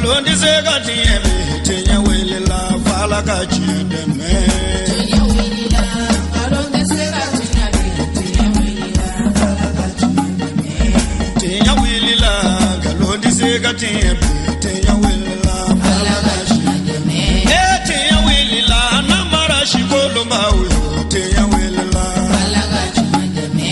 Nkalon tɛ se ka tiɲɛ bi, tiɲɛ wulila f'Ala ka tiɲɛ dɛmɛ. Tiɲɛ wulila, nkalon tɛ se ka tiɲɛ bi, tiɲɛ wulila, Ala ka tiɲɛ dɛmɛ. Tiɲɛ wulila, nkalon tɛ se ka tiɲɛ bi, tiɲɛ wulila Ala ka tiɲɛ dɛmɛ. E tiɲɛ wulila, namara sikolonbaw yo, tiɲɛ wulila. Ala ka tiɲɛ dɛmɛ.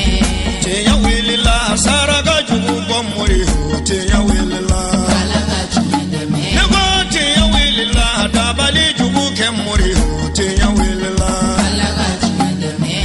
Tiɲɛ wulila, saraka jugu bɔ mori yo, tiɲɛ wulila. Ala ka tiɲɛ dɛmɛ. Ne ko tiɲɛ wulila, dabali jugu kɛ mori yo, tiɲɛ wulila. Ala ka tiɲɛ dɛmɛ.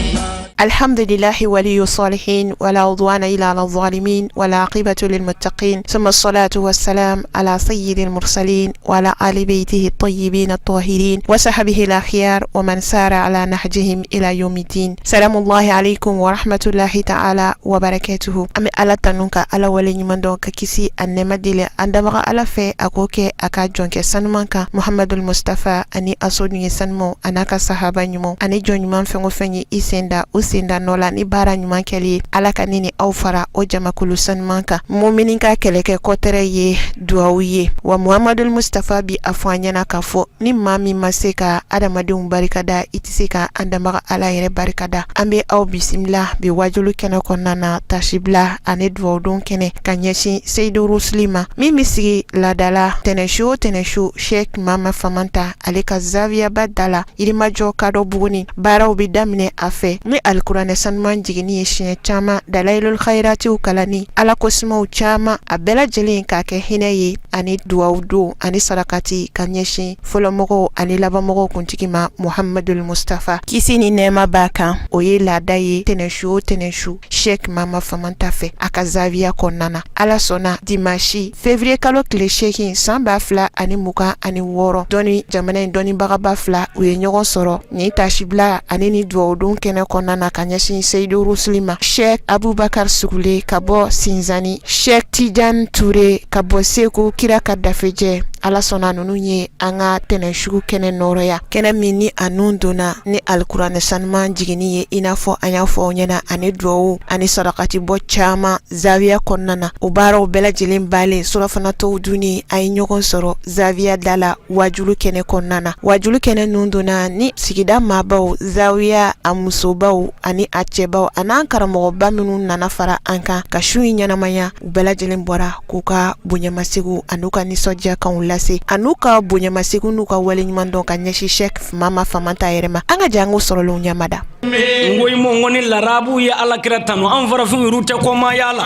الحمد لله ولي الصالحين ولا عدوان إلا على الظالمين والعاقبة للمتقين، ثم الصلاة والسلام على سيد المرسلين وعلى آل بيته الطيبين الطاهرين وصحبه الأخيار ومن سار على نهجهم إلى يوم الدين. سلام الله عليكم ورحمة الله تعالى وبركاته. An bɛ Ala tanu ka Ala waleɲuman dɔn ka kisi a nɛɛma deli an dabaga Ala fɛ a k'o kɛ a ka jɔnkɛ sanuman kan Muhamadul Mustafa ani a soden sanumanw a n'a ka sahaba ɲumanw ani jɔn ɲuman fɛn o fɛn ye i sen da u sen da nɔ la ni baara ɲuman kɛli ye. Ala ka ne ni aw fara o jamakulu sanuman kan. Mumini ka kɛlɛkɛ kɔtɛrɛ ye duwawu ye wa Muhamadul Mustafa bi a fɔ an ɲɛna k'a fɔ ni maa min ma se ka adamadenw barikada, i tɛ se ka an danbaga Ala yɛrɛ barikada. An bɛ aw bisimila bi wajulu kɛnɛ kɔnɔna na, tasibila ani duwawudon kɛnɛ ka ɲɛsin Seyidu Rusuli ma min bɛ sigi laadala tɛnɛsu o tɛnɛsu Sheikh Mama Famanta ale ka zawiyaba da la Yirimajɔ kadɔ Buguni. Baaraw bɛ daminɛ a fɛ ni alikuranɛ sanuman jiginni ye siɲɛ caman, dalayilul khayratiw kalanni, Ala kosimaw caman, a bɛɛ lajɛlen k'a kɛ hinɛ ye ani duwawudon ani sarakati ka ɲɛsin fɔlɔmɔgɔw ani labanmɔgɔw kuntigi ma Muhamadul Mustafa, kisi ni nɛɛma b'a kan. O ye laada ye tɛnɛsu o tɛnɛsu Sheikh Mama Famanta fɛ a ka zawiya kɔnɔna na. Ala sɔnna, dimanche février kalo tile 8 san 2026, dɔnni jamana in dɔnnibagaba fila u ye ɲɔgɔn sɔrɔ nin tasibila ani ni duwawudon kɛnɛ kɔnɔna na ka ɲɛsin Seyidu Rusuli ma. Sheikh Abubakar Sugule ka bɔ Sinzani, Sheikh Tijan Ture ka bɔ Segu kira ka dafejɛ. Ala sɔnna, ninnu ye an ka tɛnɛnsugu kɛnɛ nɔrɔya, kɛnɛ min ni a nun donna ni alikuranɛ sanuman jiginni ye i n'a fɔ an y'a fɔ aw ɲɛna, ani duwawu ani sarakati bɔ caman zawiya kɔnɔna na. O baaraw bɛɛ lajɛlen balen, surɔfanatɔw dunni, a ye ɲɔgɔn sɔrɔ zawiya da la wajulu kɛnɛ kɔnɔna na. Wajulu kɛnɛ nun donna ni sigida maabaw, zawiya a musobaw ani a cɛbaw a n'an karamɔgɔba minnu nana fara an kan ka su in ɲɛnamaya. U bɛɛ lajɛlen bɔra k'u ka bonyamasegu an'u ka nisɔndiyakanw lase an'u ka bonyamasegu n'u ka waleɲuman dɔn ka ɲɛsin Sheikh Mama Famanta yɛrɛ ma. An ka jɛ an k'o sɔrɔlenw ɲamada. N ko i ma ko ni larabu ye Alakira tanu, an farafin yɛrɛ tɛ kɔmaya la.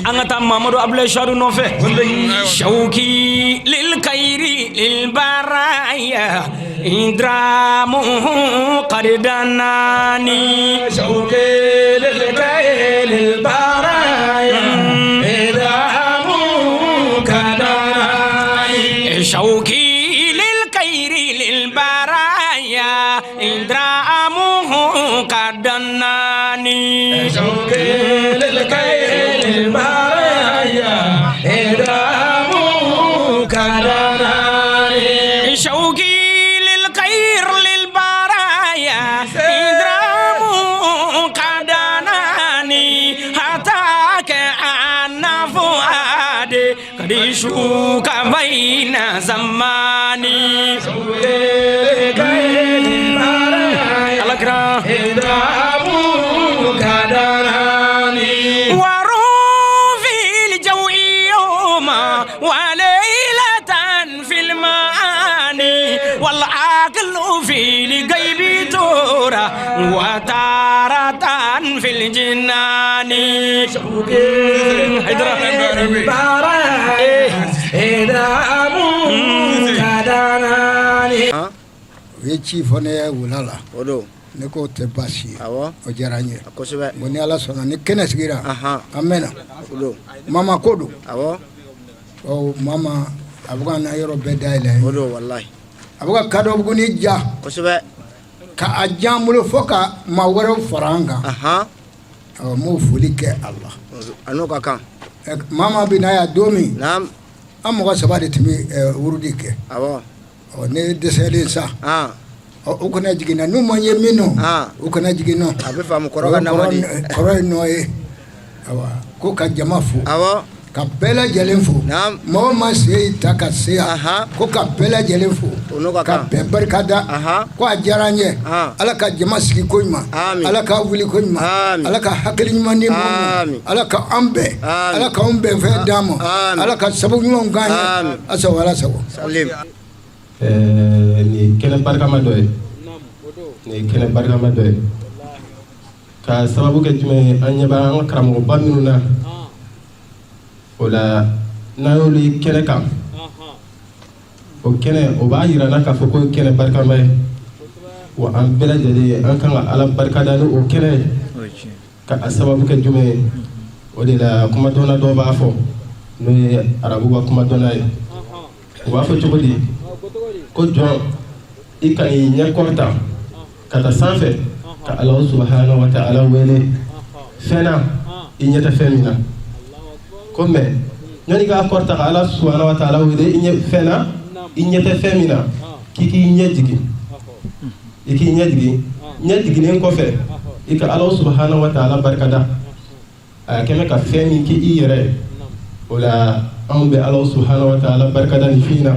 An ka taa Mamadu Abulayi Sadu nɔfɛ. Shawki lil kayiri lil baraya idramu qaridanani. Shawki lil kayiri lil baraya idramu kadanani. Shawki lil kayiri lil baraya idramu kadanani. Shawki lil kayiri lil baraya idramu kadanani. Shawki lil kayir lil baraya idramu kadanani hatta ka anna fuadi kadi shuka baina zamani. Shawki lil kayiri lil baraya Alakira idramu kadanani. وروفي الجو يوما وليلة في المعاني والعقل في الغيب تورا وتارة في الجنان. Baraya idramu kadanani. U ye ci fɔ ne ye wula la. O don. Ne k'o tɛ baasi ye. Awɔ. O diyara n ye. Kosɛbɛ. N ko ni Ala sɔnna, ni kɛnɛ sigira, an mɛna. O don. Mama ko don. Awɔ. Ɔ mama a bɛ ka na yɔrɔ bɛɛ dayɛlɛ. O don walahi. A bɛ ka Kadɔbuguni ja. Kosɛbɛ. Ka a diya an bolo fo ka maa wɛrɛw fara an kan. Ɔ n b'o foli kɛ a la. A n'o ka kan. Mama bɛ na yan don min, Naam. an mɔgɔ saba de tun bɛ wurudi kɛ. Awɔ. Ɔ ne dɛsɛlen sa, ɔ u kana jigin na n'u ma ye min nɔ, u kana jigin nɔ. A bɛ faamu kɔrɔ ka nama di. Kɔrɔ ye nɔ ye. Awa ko ka jama fo. Awɔ. Ka bɛɛ lajɛlen fo. Naam. Mɔgɔ ma se ta ka se yan. Ahan. Ko ka bɛɛ lajɛlen fo. O n'o ka Ka kan. bɛɛ barika da. Ahan. Ko a diyara an ye. Ahan. Ala ka jama sigi ko ɲuman. Amin. Ala ka wuli ko ɲuman. Amin. Ala ka hakili ɲuman di mɔgɔw ma. Amin. Ala ka an bɛn. Amin. Ala ka anw bɛn fɛn d'an ma. Amin. Ala ka sababu ɲumanw k'an ye. Amin. Asago Ala sago. Salim. Nin ye kɛnɛ barikama dɔ ye, nin ye kɛnɛ barikama dɔ ye ka sababu kɛ jumɛn ye? An ɲɛ b'an ka karamɔgɔba minnu na, o la n'an y'olu ye kɛnɛ kan, o kɛnɛ o b'a yira n na k'a fɔ ko ye kɛnɛ barikama ye. Wa an bɛɛ lajɛlen, an kan ka Ala barikada ni o kɛnɛ ye, ka a sababu kɛ jumɛn ye? O de la kumadɔnna dɔw b'a fɔ, n'o ye arabu ka kumadɔnna ye, u b'a fɔ cogo di? Ko jɔn, i ka n'i ɲɛ kɔrɔta ka taa sanfɛ ka Ala subahana wa taala wele fɛn na i ɲɛ tɛ fɛn min na. Ko mɛ yanni k'a kɔrɔta ka Ala subahana wa taala wele i ɲɛ fɛn na i ɲɛ tɛ fɛn min na, k'i k'i ɲɛ jigin, i k'i ɲɛ jigin. Ɲɛ jiginnen kɔfɛ, i ka Ala subahana wa taala barikada a kɛmɛ ka fɛn min k'i yɛrɛ ye. O la anw bɛ Ala subahana wa taala barikada nin fɛn in na,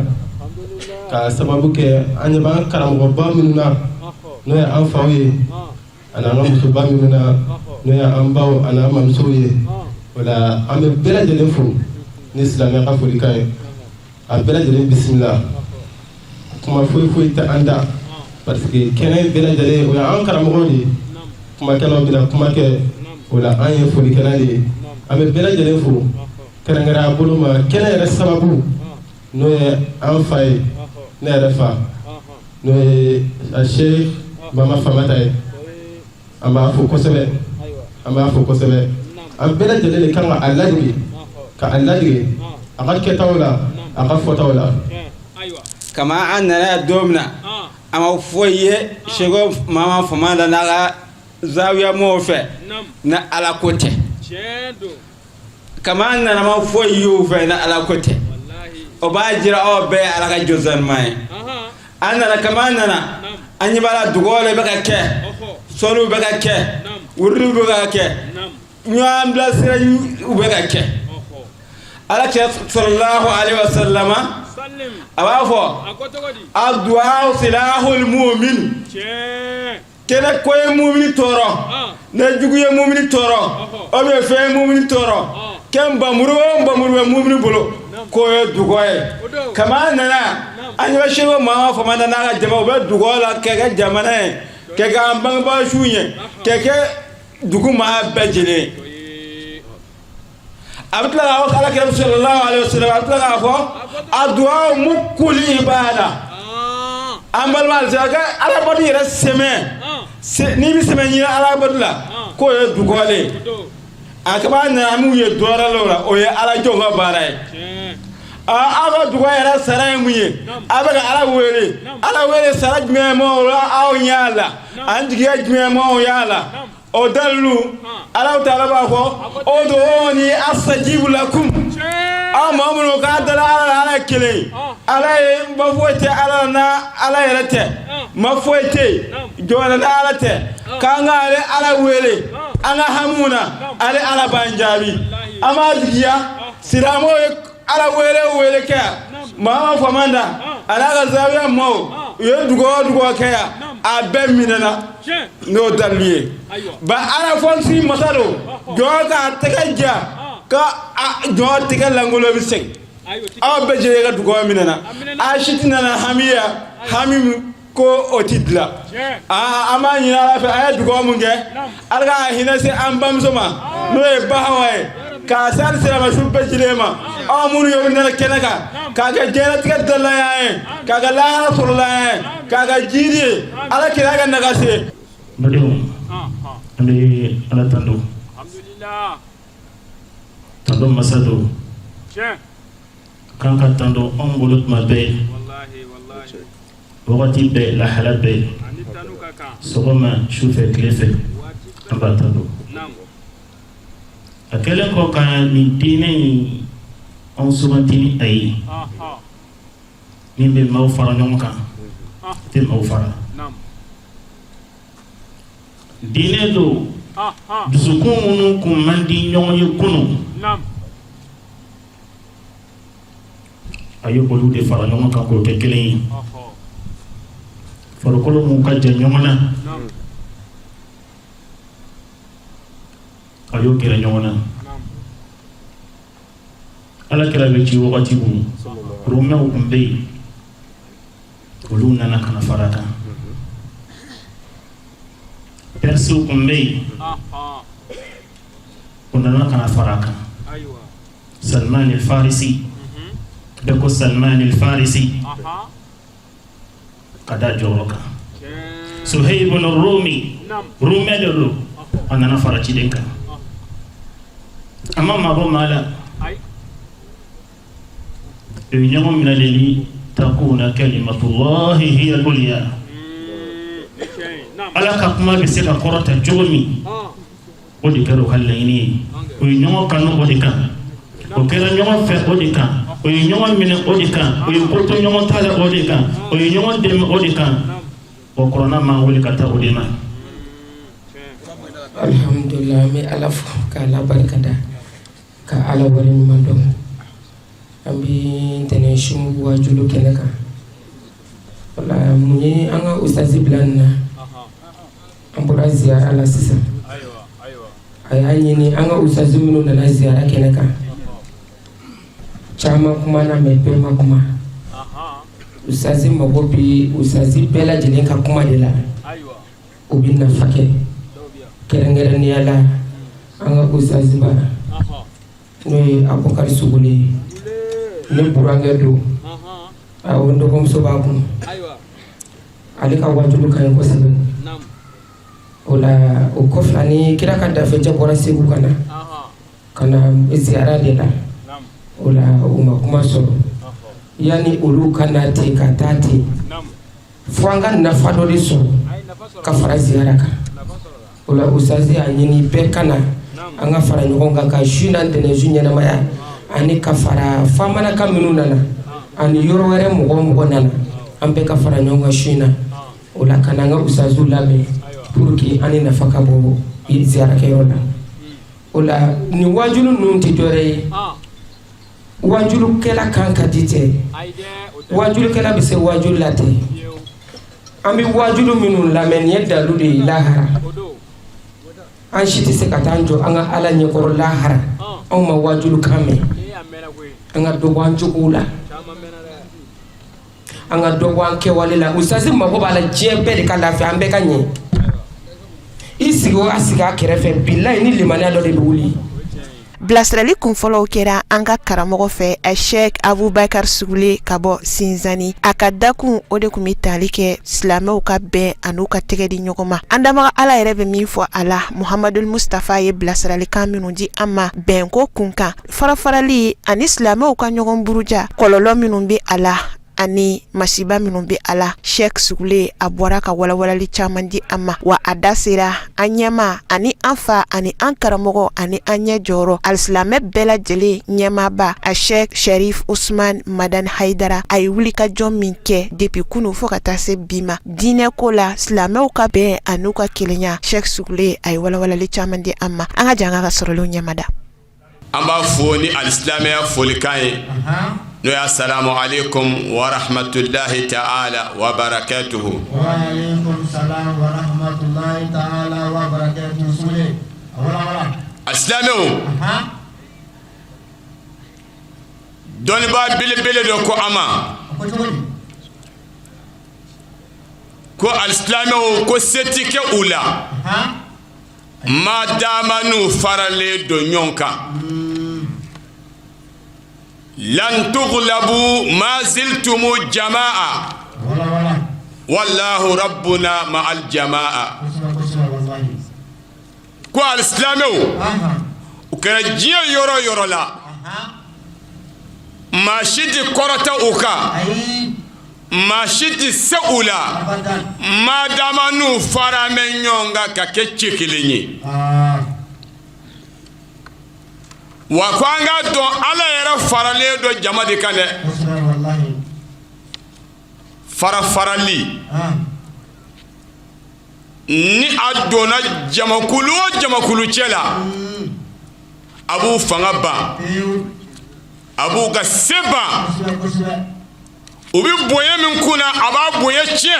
ka sababu kɛ an ɲɛ b'an karamɔgɔba minnu na, n'o ye an faw ye, ani an ka musoba minnu na, n'o ye an baw ani an mamusow ye. O la an bɛ bɛɛ lajɛlen fo ni silamɛya ka folikan ye. A bɛɛ lajɛlen bisimila. Kuma foyi foyi tɛ an da, parce que kɛnɛ bɛɛ lajɛlen, o ye an karamɔgɔw de ye. Kumakɛlaw bɛna kuma kɛ, o la an ye folikɛla de ye. An bɛ bɛɛ lajɛlen fo kɛrɛnkɛrɛnya bolo ma, kɛnɛ yɛrɛ sababu, n'o ye an fa ye, ne yɛrɛ fa, n'o ye Sheikh Mama Famata ye. An b'a fo kosɛbɛ, an b'a fo kosɛbɛ. An bɛɛ lajɛlen de kan ka a ladege, ka a ladege a ka kɛtaw la, a ka fɔtaw la. Kama an nana don min na, a ma foyi ye Seko Mama Famata n'a ka zawiya mɔgɔw fɛ ni Ala ko tɛ. Kama an nana, ma foyi y'u fɛ ni Ala ko tɛ. O b'a jira aw bɛɛ ye Ala ka jɔn sanuman ye. An nana, kama an nana, an ɲɛ b'a la, dugawu de bɛ ka kɛ, sɔliw bɛ ka kɛ, wurudiw bɛ ka kɛ, ɲɔgɔn bilasira u bɛ ka kɛ. Ala kira sallallahu alaihi wa sallama, a b'a fɔ: aduwa silahul mu'min. Kɛnɛ ko ye mumini tɔɔrɔ, ne jugu ye mumini tɔɔrɔ, o bɛ fɛn ye mumini tɔɔrɔ, kɛ nbamuru o nbamuru bɛ mumini bolo, k'o ye dugɔ ye. Kama an nana, an ɲɛ bɛ Seko Mama Famata n'a ka jama, u bɛ dugɔ la kɛ kɛ jamana ye, kɛ kɛ an bangebaa suw ye, kɛ kɛ dugu maa bɛɛ lajɛlen. A bɛ tila k'a fɔ, ala kira sallallahu alaihi wasallam, a bɛ tila k'a fɔ: aduwa mukul ibada. An balima alisa, ka alabatu yɛrɛ sɛmɛ, n'i bɛ sɛmɛ ɲini alabatu la, k'o ye dugɔ ye. A kaba nana, an m'u ye dɔwɛrɛ la, o la o ye ala jɔn ka baara ye. Aw ka dugɔ yɛrɛ sara ye mun ye? A bɛ ka ala wele, ala wele sara jumɛn m'o la? Aw ɲɛ la, an jigiya jumɛn m'aw y'a la? O dalilu, Ala taala b'a fɔ: ud'uni astajibu lakum. Aw maa minnu k'a dala ala la, ala ye kelen ye, ala ye ma foyi tɛ ala la n'a ala yɛrɛ tɛ, ma foyi tɛ yen jɔn na ala tɛ, k'an ka ale ala wele an ka hamiw na, ale ala b'an jaabi. An b'a jigiya silamɛw ye ala wele wele kɛ yan. Mama Famanta a n'a ka zawiya maaw, u ye dugawu o dugawu kɛ yan, a bɛɛ minɛna n'o dalilu ye. Ba ala fɔnsi masa don, jɔn k'a tɛgɛ ja, ka jɔn tɛgɛ lankolon bɛ segin. Aw bɛɛ jɛlen ka dugawu minɛna, a si tɛ nana hami ya hami ko o ti dilan. An b'a ɲini ala fɛ, an ye dugawu mun kɛ, ala ka hinɛ se an bamuso ma, n'o ye Bahawa ye, k'a se hali silamɛsu bɛɛ lajɛlen ma. Aw minnu ye nana kɛnɛ kan, k'a kɛ diɲɛlatigɛ dalanya ye, k'a kɛ lahara sɔrɔlanya ye, k'a kɛ jiri ye, ala kira ka nagase. N badenw, an bɛ ala tando, tando masa don kan ka tando anw bolo tuma bɛɛ, wagati bɛɛ, lahala bɛɛ, sɔgɔma, sufɛ, tile fɛ, an b'a tando. A kɛlen kɔ ka nin diinɛ in anw suganti ni a ye, min bɛ maaw fara ɲɔgɔn kan, tɛ maaw fara. Diinɛ don dusukun minnu kun man di ɲɔgɔn ye kunun. A ye olu de fara ɲɔgɔn kan k'o kɛ kelen ye. Farikolo mun ka jan ɲɔgɔn na, a y'o gɛrɛ ɲɔgɔn na. Ala kira bɛ ci wagati mun, Romɛw tun bɛ yen, olu nana ka na fara a kan. Pɛrisiw tun bɛ yen, o nana ka na fara a kan. Salman el Farisi, bɛɛ ko Salman el Farisi ka da jɔyɔrɔ kan. Suhaib Rumi, Rumɛ de don, a nana fara ciden kan. A ma mabɔ maa la. U ye ɲɔgɔn minɛ de li takuna kalimatullahi hiya al-ulya. Ala ka kuma bɛ se ka kɔrɔta cogo min, o de kɛra u ka laɲini ye. U ye ɲɔgɔn kanu o de kan, o kɛra ɲɔgɔn fɛ o de kan, o ye ɲɔgɔn minɛ o de kan, o ye ko to ɲɔgɔn ta la o de kan, o ye ɲɔgɔn dɛmɛ o de kan. O kuranɛ m'an wele ka taa o de ma. Alhamdulillah, an bɛ Ala fo ka Ala barikada, ka Ala waleɲuman dɔn. An bɛ ntɛnɛn su wajulu kɛnɛ kan. Wala mun ye an ka ustazi bila nin na? An bɔra ziyara la sisan. A y'a ɲini an ka ustazi minnu nana ziyara kɛnɛ kan, caman kumana mais bɛɛ ma kuma. Ustazi mago bɛ ustazi bɛɛ lajɛlen ka kuma de la, o bɛ nafa kɛ. Kɛrɛnkɛrɛnnenya la, an ka ustaziba, n'o ye Abubakari Sugule ye, ne burankɛ don, awɔ, n dɔgɔmuso b'a kun. Ale ka wajulu ka ɲi kosɛbɛ. O la, o kɔfɛ, ani kira ka dafejɛ bɔra Segu ka na ka na ziyara de la. O la, u ma kuma sɔrɔ. Yanni olu ka na ten ka taa ten, fo an ka nafa dɔ de sɔrɔ ka fara ziyara kan. O la, ustazi y'a ɲini bɛɛ ka na, an ka fara ɲɔgɔn kan ka su na ntɛnɛn su ɲɛnamaya, ani ka fara famanaka minnu nana, ani yɔrɔ wɛrɛ mɔgɔ o mɔgɔ nana, an bɛɛ ka fara ɲɔgɔn kan su in na. O la, ka na an ka ustaziw lamɛn pour que an ni nafa ka bɔ ziyarakɛyɔrɔ la. O la, nin wajulu ninnu tɛ dɔwɛrɛ ye, wajulukɛla kan ka di tɛ, wajulukɛla bɛ se wajulu la tɛ. An bɛ wajulu minnu lamɛn, nin ye dalu de ye lahara. An si tɛ se ka taa an jɔ an ka Ala ɲɛkɔrɔ lahara, anw ma wajulu kan mɛn. An ka dɔ bɔ an jogow la, an ka dɔ bɔ an kɛwale la. Ustazi mago b'a la diɲɛ bɛɛ de ka lafiya, an bɛɛ ka ɲɛ. I sigi o a sigi a kɛrɛfɛ, bilayi, ni limaniya dɔ de bɛ wuli. Bilasirali kunfɔlɔw kɛra an ka karamɔgɔ fɛ, Sheikh Abubakar Sugule ka bɔ Sinzani. A ka dakun, o de tun bɛ tali kɛ silamɛw ka bɛn an'u ka tɛgɛ di ɲɔgɔn ma. An dabaga Ala yɛrɛ bɛ min fɔ a la, Muhamadul Mustafa ye bilasiralikan minnu di an ma bɛnko kunkan, farafarali ani silamɛw ka ɲɔgɔn buruja, kɔlɔlɔ minnu bɛ a la ani masiba minnu bɛ a la, Sheikh Sugule a bɔra ka walawalali caman di an ma. Wa a da sera an ɲɛmaa ani an fa ani an karamɔgɔ ani an ɲɛ jɔyɔrɔ, alisilamɛ bɛɛ lajɛlen ɲɛmaaba, a Sheikh Sharif Usman Madani Haidara. A ye wulikajɔ min kɛ depuis kunu fo ka taa se bi ma diinɛ ko la, silamɛw ka bɛn an'u ka kelenya, Sheikh Sugule a ye walawalali caman di an ma. An ka jɛ an ka sɔrɔlenw ɲɛmada. An b'a fo ni alisilamɛya folikan ye, n'o ye asalamu aleykum wa rahmatulahi ta'ala wa barakatuhu. Alisilamɛw, dɔnnibaa belebele dɔ ko an ma ko alisilamɛw ko se ti kɛ u la maa dama n'u faralen don ɲɔgɔn kan. Lan tuglabu ma ziltumu jamaa wallahu rabbuna ma'al jamaa. Ko alisilamɛw, u kɛra diɲɛ yɔrɔ yɔrɔ la, maa si tɛ kɔrɔta u kan, maa si tɛ se u la maa dama n'u fara bɛ ɲɔgɔn kan ka kɛ cɛ kelen ye. Wa ko an k'a dɔn, Ala yɛrɛ faralen don jama de kan dɛ. Fara farali ni a donna jamakulu o jamakulu cɛ la, a b'u fanga ban. A b'u ka se ban, u bɛ bonya min kun na, a b'a bonya tiɲɛ.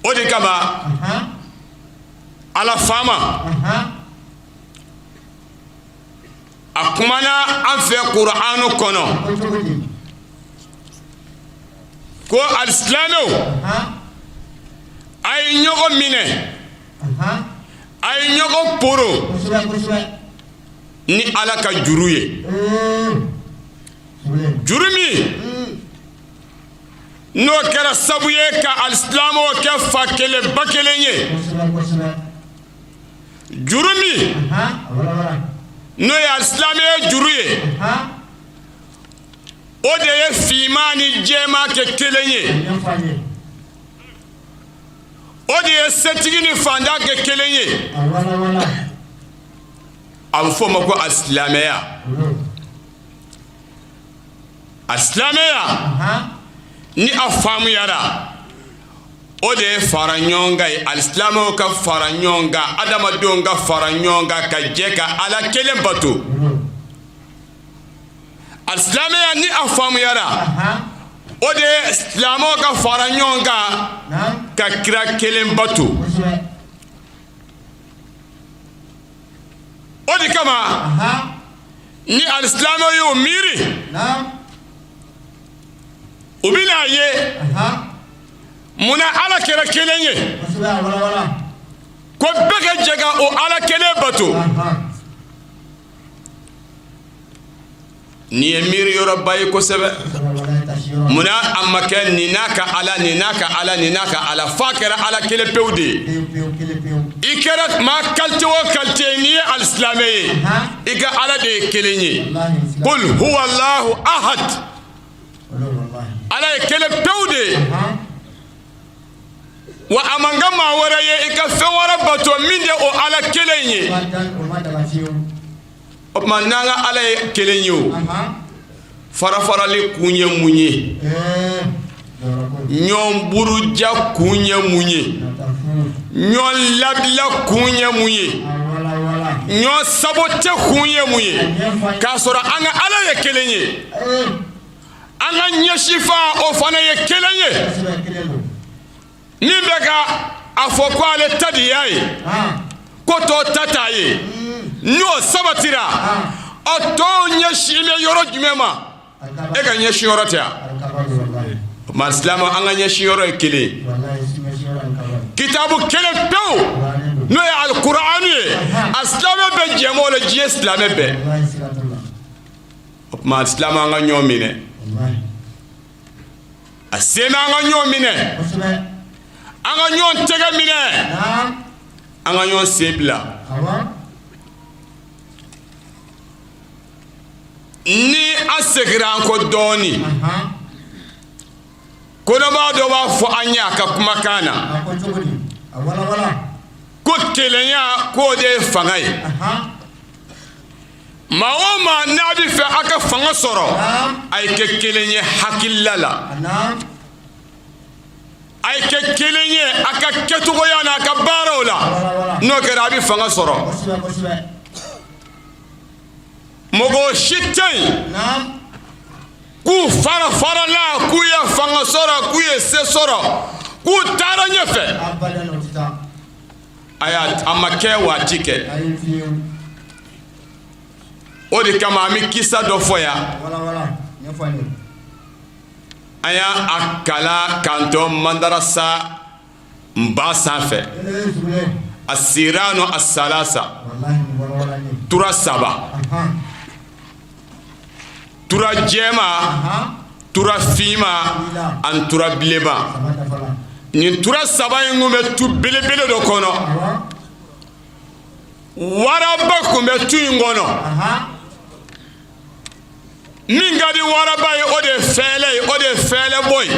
O de kama Ala faama a kumana an fɛ Kuranu kɔnɔ ko alisilamɛw, a ye ɲɔgɔn minɛ, a ye ɲɔgɔn poro ni Ala ka juru ye, juru min n'o kɛra sabu ye ka alisilamɛw kɛ fa kelen ba kelen ye, juru min n'o ye alisilamɛya juru ye, o de ye finman ni jɛman kɛ kelen ye, o de ye setigi ni fantan kɛ kelen ye. A bɛ fɔ o ma ko alisilamɛya. Alisilamɛya ni a faamuyara, o de ye fara ɲɔgɔn kan ye, alisilamɛw ka fara ɲɔgɔn kan, adamadenw ka fara ɲɔgɔn kan ka jɛ ka Ala kelen bato. Alisilamɛya ni a faamuyara, o de ye silamɛw ka fara ɲɔgɔn kan ka kira kelen bato. O de kama ni alisilamɛw y'o miiri, u bɛna a ye munna Ala kɛra kelen ye, ko bɛɛ ka jɛ ka o Ala kelen bato. Nin ye miiri yɔrɔba ye kosɛbɛ. Munna a ma kɛ nin n'a ka Ala, nin n'a ka Ala, nin n'a ka Ala, f'a kɛra Ala kelen pewu de ye? I kɛra maa qualité o qualité ye, n'i ye alisilamɛ ye, i ka Ala de ye kelen ye. Qul huwa Allahu ahad, Ala ye kelen pewu de ye. Wa a man kan maa wɛrɛ ye i ka fɛn wɛrɛ bato min tɛ o Ala kelen ye. O tuma n'an ka Ala ye kelen ye, o farafarali kun ye mun ye? Ɲɔgɔn buruja kun ye mun ye? Ɲɔgɔn labila kun ye mun ye? Ɲɔgɔn sabote kun ye mun ye, k'a sɔrɔ an ka Ala ye kelen ye, an ka ɲɛsinfa o fana ye kelen ye? Min bɛ ka a fɔ ko ale ta de y'a ye, ko tɔw ta t'a ye, n'o sabatira, ɔ tɔw ɲɛsin bɛ yɔrɔ jumɛn ma? E ka ɲɛsin yɔrɔ tɛ yan. Maa silamɛ, an ka ɲɛsin yɔrɔ ye kelen ye, kitabu kelen pewu, n'o ye alikuranu ye. A silamɛ bɛɛ jɛn b'o la, diɲɛ silamɛ bɛɛ. O tuma silamɛ, an ka ɲɔgɔn minɛ. A sen an ka ɲɔgɔn minɛ, an ka ɲɔgɔn tɛgɛ minɛ, an ka ɲɔgɔn sen bila. Ni an seginna an kɔ dɔɔnin, kodɔnbaa dɔ b'a fɔ an ye a ka kumakan na ko kelenya, k'o de ye fanga ye. Maa o maa n'a bɛ fɛ a ka fanga sɔrɔ, a ye kɛ kelen ye hakilila la, a ye kɛ kelen ye a ka kɛcogoya n'a ka baaraw la. N'o kɛra, a bɛ fanga sɔrɔ. Mɔgɔ si tɛ yen k'u fara farala k'u ye fanga sɔrɔ, k'u ye se sɔrɔ, k'u taara ɲɛfɛ. Aya, a ma kɛ waati kɛ. O de kama an bɛ kisa dɔ fɔ yan. An y'a a kalan k'an to madarasa nba sanfɛ, asiranu asalasa, tura saba, tura jɛma, tura finma ani tura bilenma. Nin tura saba in kun bɛ tu belebele dɔ kɔnɔ. Waraba kun bɛ tu in kɔnɔ. Min ka di waraba ye, o de ye fɛɛlɛ ye, o de ye fɛɛlɛbɔ ye.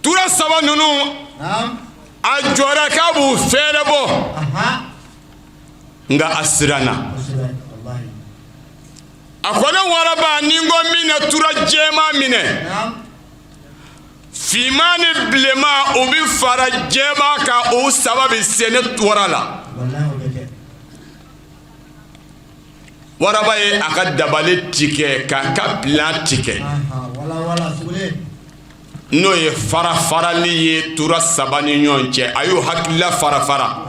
Tura saba ninnu, a jɔra k'a b'u fɛɛlɛ bɔ, nka a siranna. A ko ne waraba, ni n ko min na tura jɛman minɛ, finman ni bilenman, u bɛ fara jɛman kan, o saba bɛ se ne wara la. Waraba ye a ka dabali tigɛ k'a ka plan tigɛ, n'o ye fara farali ye tura saba ni ɲɔgɔn cɛ. A y'o hakilila fara fara.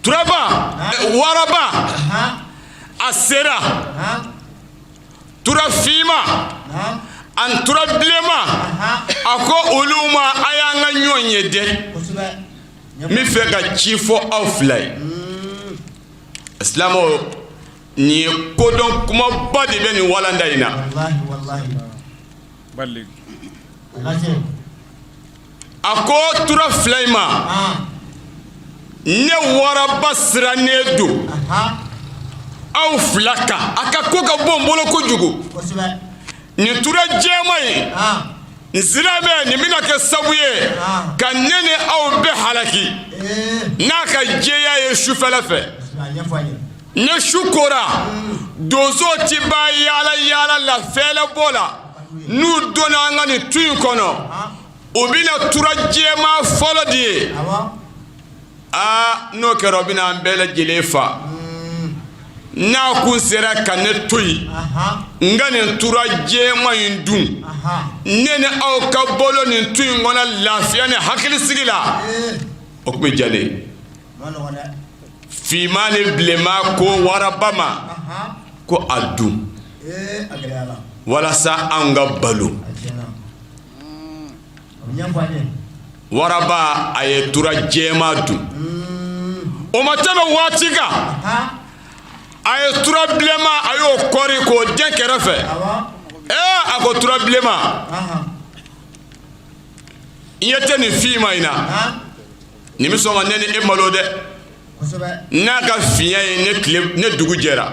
Turaba, waraba a sera tura finma ani tura bilenma. A ko olu ma: a y'an ka ɲɔgɔn ye dɛ, n bɛ fɛ ka ci fɔ aw fila ye. Silamɛw, nin ye kodɔn kumaba de bɛ nin walanda in na. A ko tura fila in ma: ne waraba sirannen don aw fila kan, a ka ko ka bon n bolo kojugu. Nin tura jɛman in, n siran bɛ nin bɛna kɛ sabu ye ka ne ni aw bɛɛ halaki n'a ka jɛya ye sufɛla fɛ. Ni su kora, donso ti ban yaala yaala la fɛlɛbɔ la. N'u donna an ka nin tu in kɔnɔ, u bɛna tura jɛman fɔlɔ de ye. Aa, n'o kɛra, u bɛna an bɛɛ lajɛlen fa. N'a kun sera ka ne to yen, n ka nin tura jɛman in dun, ne ni aw ka balo nin tu in kɔnɔ lafiya ni hakilisigi la, o tun bɛ diya ne ye. Finman ni bilenman ko waraba ma ko a dun walasa an ka balo. Waraba a ye tura jɛman dun. O ma tɛmɛ waati kan, a ye tura bilenman, a y'o kɔri k'o dɛn kɛrɛfɛ. Ee, a ko tura bilenman, i ɲɛ tɛ nin finman in na, nin bɛ sɔn ka ne ni e malo dɛ, n'a ka finya ye. Ne tile ne dugu jɛra,